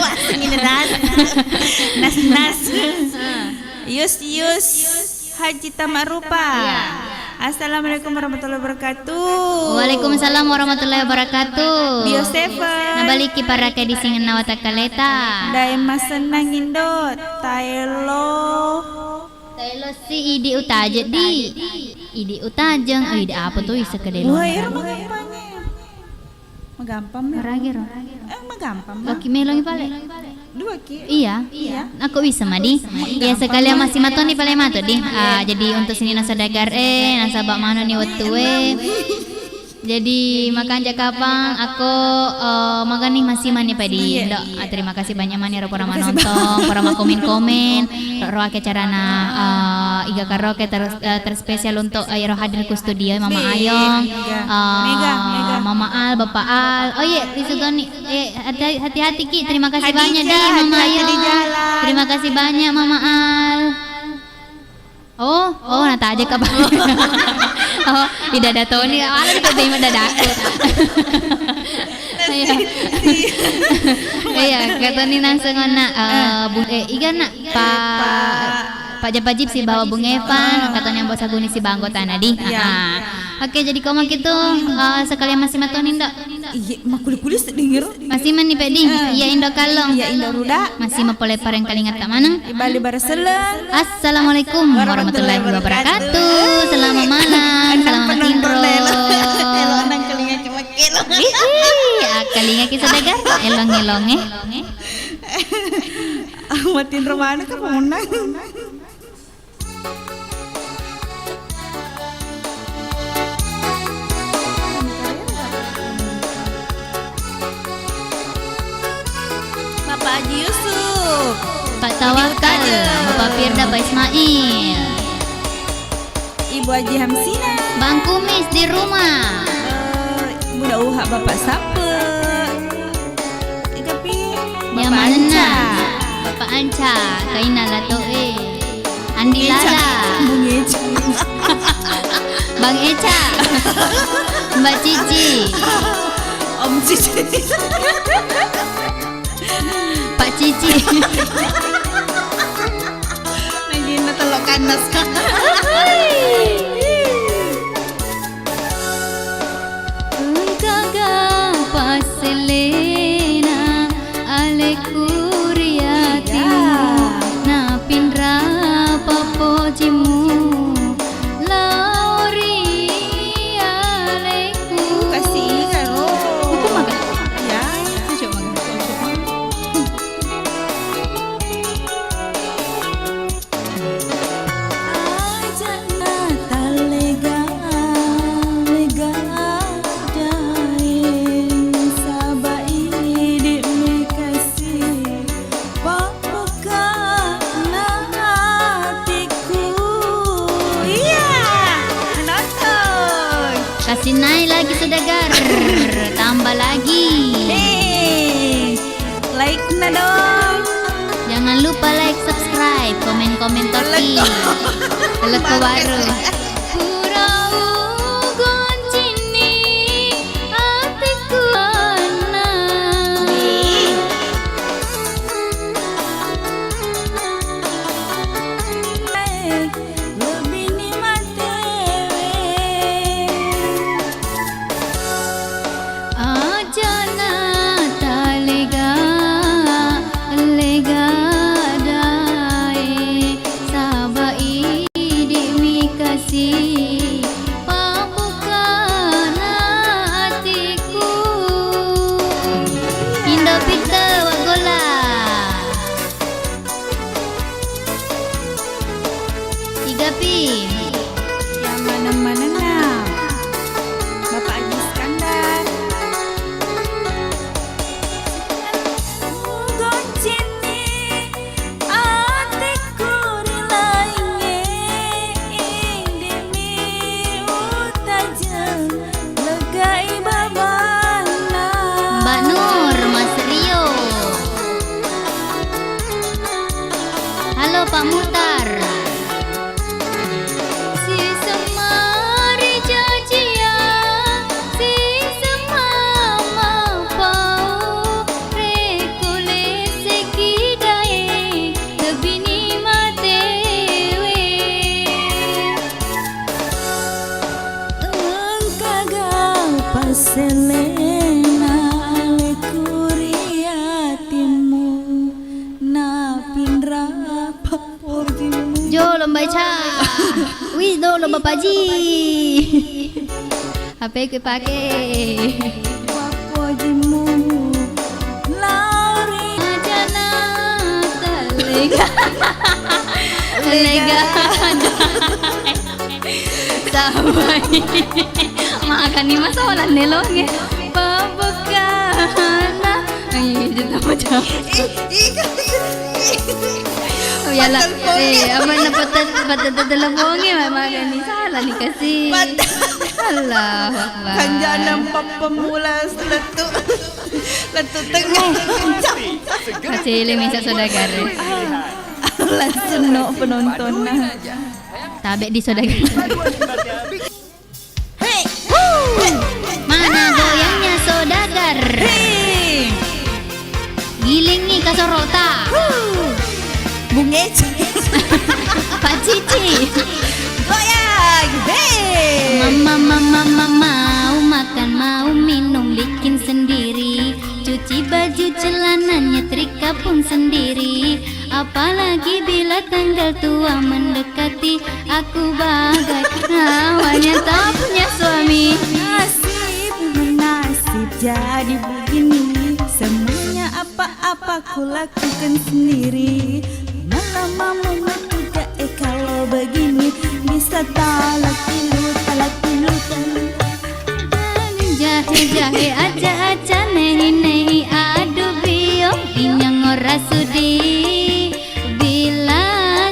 Wah, sengine nas. Nas nas. Yus Yus. Haji Tamarupa. Iya. Assalamualaikum warahmatullahi wabarakatuh. Waalaikumsalam warahmatullahi wabarakatuh. Bio Seven. Nabaliki parake di singenna watakkaleta. Daeng masennang Indo. Taelo. Taelo si idi utajeng di. Idi utajeng. Oh, idi apa tuh isa kedelo. Wah, ero magampang. Magampang, Mel. Ragi ro. Eh, magampang, Mel. Oke, melongi pale. Dua ki. Iya. Iya. Aku bisa madi. Ya sekalian masih matoni pale mato di. Ah, jadi untuk sini nasa dagar eh, nasaba mano ni wettu e. Jadi makanja kapang aku, eh, magani masih mani padi. Iya, Indo. Ah, terima kasih banyak mani ro pura manontong, pura makomen-komen, ro, ro ake carana, eh, iga karaoke terus, eh, terspesial untuk, eh, ro hadir ku studio Mama Ayong, eh, Mama Al, Bapak Al. Oh iya, disugani, eh, hati-, hati-hati ki. Terima kasih banyak di Mama Ayong. Terima kasih banyak Mama Al. Oh, oh, nata aja kabar. Oh, tidak ada Tony. Ala di pebei dadaku. Iya. Iya, kata ni langsung anak, eh, bu-, eh, iga nak, Pak, Pak Japa Jip si bawa Bung Evan, kata ni Ambo Saguni si banggo tanah di. Iya. Ah. Oke, jadi koma gitu, eh, sekalian masih matoni ndak? Iya, makuli-kuli sedingiro. Masih mani pedi. Eh. Iya, Indo Kallong. Iya, Indo Ruda. Masih mapole pareng kalingatta maneng. Ibali baraselleng. Assalamualaikum warahmatullahi wabarakatuh. Selamat malam, selamat matinro. Elo nang kalinga cuma kelo. Hihi, ah, kalinga ki sadagar. Elong-elong eh. Ah, matinro mana ka pemenang? Bapak Haji Yusuf. Pak Tawakal, Bapak Firda, Pak Ismail. Ibu Haji Hamsina. Bang Kumis di rumah. Eh, Bunda Uha, Bapak Sape. Ikapi. Ya, Bapak manenna? Anca. Bapak Anca, kaina lato e. Andi Eca. Lala. Bung Eca. Bang Eca. Mbak Cici. Om Cici. Pak Cici. Lagi na telok kanas. Engkaga passelena alekku ri atimu, napinra pappojimu lao ri Tegar, tambah lagi. Hei, like-na dong. Jangan lupa like, subscribe, komen-komen toki. Lekko baru. Pura ugoncinni atikku ana. Lebbi ni matewe. Ajana talega, lega dae, saba idi mi kasi, pabukana atiku. Indo Pitte Waggola. Tiga pi. Yang maneng-manenna. Bapak Haji Iskandar. Goncinni atikku ri laingnge, indimi utajeng. Legai babanna. Mbak Nur, Mas Rio. Halo, Pak Mutar. Sisemmari jajia, sisemma mapau, rekko leseki dae, lebbi ni matewe. Engkaga passelena alekku ri atimmu, napinra pappojimmu. Jo, lomba ca. Wih, do, lomba paji. H P ku pake. Pappojimmu, Lauri. Ajana talega. Lega. Sabai. Makani masolang nelongnge. Pabukkana. Ayo, jatuh macam. Ih, ih, kan. Oh, iyalah. Patel ponge. Eh, aman na patel, patel, patel ponge, makani salah nih kasih. Patel. Allahu Akbar. Kanjana pappamula lettu. Lettu tengah. Acele misa saudagar. Langsung no penontonnya. Tabe di saudagar. Hei. Mana goyangnya saudagar? Hei. Gilingi kasorota. Bung Eci. Pak Cici. Goyang. Hei. Mama, mama, mama, mau makan, mau minum, bikin sendiri. Cuci baju, celana, nyetrika pun sendiri. Apalagi bila tanggal tua mendekati, aku bagai awalnya tak punya suami. Nasib, nasib jadi begini, semuanya apa-apa ku lakukan sendiri. Malah mamamu juga, eh, kalau begini bisa talak tilu, talak tilu, talak. Jahe-jahe, aca-aca, nehi-nehi, aduh biong, inyong ora sudi. Bila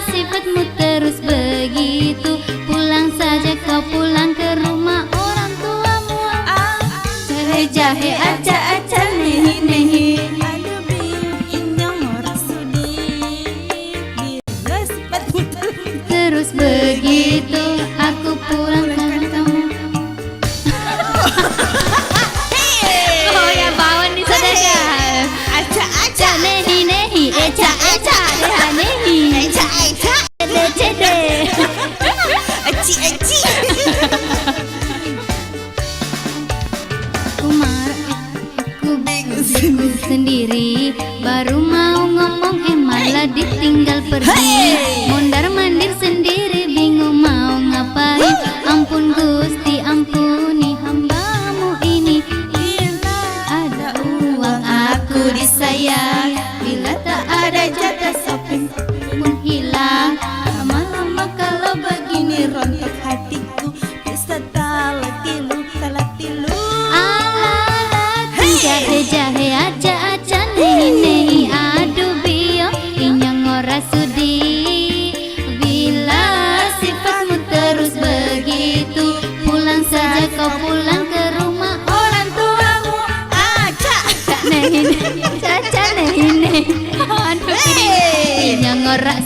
sifatmu terus begitu, pulang saja kau, pulang ke rumah orang tuamu. Ah, jahe-jahe, aca-aca, nehi-nehi, aduh biong, inyong ora sudi. Terus begitu aku pulang ke kamu. Hei. Oh ya, bawa nih saudagar. Aca, aca. Nehi, nehi, eca, eca, deha, nehi. Eca, eca. Cede, cede. Eci, eci. Kumar. Ku bingung sendiri, baru mau ngomong, eh, malah ditinggal pergi. Mondar-mandir sendiri, bingung mau ngapain. Ampun Gusti, ampuni hambamu ini. Bila ada uang aku disayang, bila tak ada jatah shopping pun hilang. Lama-lama kalau begini rontok hatiku. Bisa talak tilu, talak tilu. Ala-ala, jahe-jahe, aca-aca, nehi-nehi, aduh biong, inyong ora sudi. Bila sifatmu terus begitu, pulang saja kau, pulang ke rumah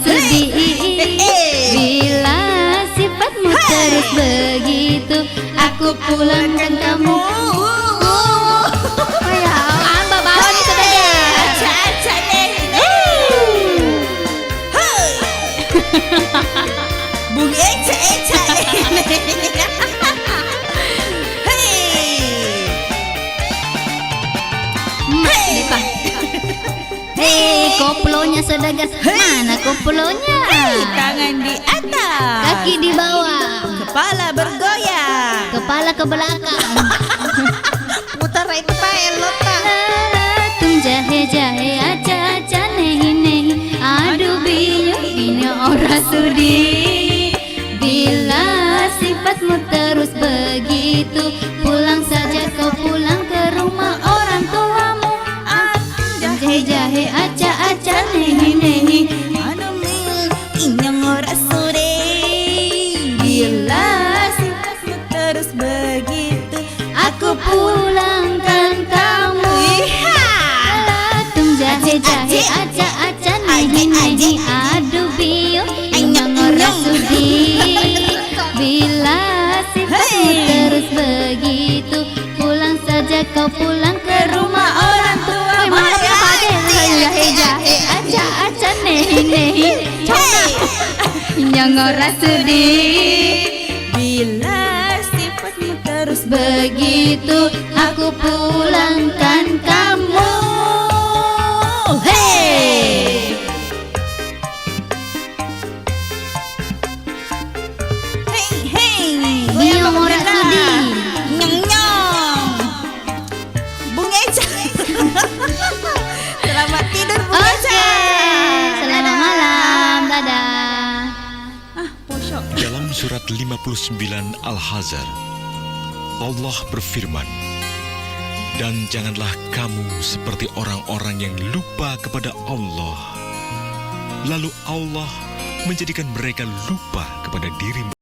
sedih. Bila sifatmu terus begitu, aku pulangkan kamu. Oh, ya Allah, Mbak Bawa nih sudah ya. Aca-aca nih. Hei. Bung Eca-eca nih. Hei. Mak, hei. Depa. Hei, koplonya sudah gas. Hei. Mana koplonya? Hei, tangan di atas. Kaki di bawah. Kepala bergoyang. Kepala ke belakang. Putar itu, Pak, elota. Tung jahe-jahe, aca-aca, nehi-nehi. Aduh, bingung, ini orang sudi. Bila sifatmu terus begitu, pulang saja kau, pulang ke rumah orang tuamu. Ah, jahe-jahe, aca-aca, nehi-nehi. Anu mi, inyong ora sudi. Bila sifatmu terus begitu, aku pulangkan kamu. Iha. Alah, tung jahe-jahe, aca-aca, nehi-nehi. Aduh, bingung, inyong ora sudi. Bila sifatmu terus begitu, pulang saja kau, pulang ke rumah orang tua. Woi, maaf ya, Pak Ade. Jahe-jahe, aca-aca, nehi-nehi. Coba. Inyong ora sudi. Bila sifatmu terus begitu, aku pulangkan kamu. Hei. Hei, hei. Inyong ora sudi. Nyong, nyong. Bung Eca. Selamat tidur, Bung Eca. Oke. Selamat malam. Dadah. Ah, posok. Dalam surat lima puluh sembilan Al-Hazar, Allah berfirman, "Dan janganlah kamu seperti orang-orang yang lupa kepada Allah, lalu Allah menjadikan mereka lupa kepada diri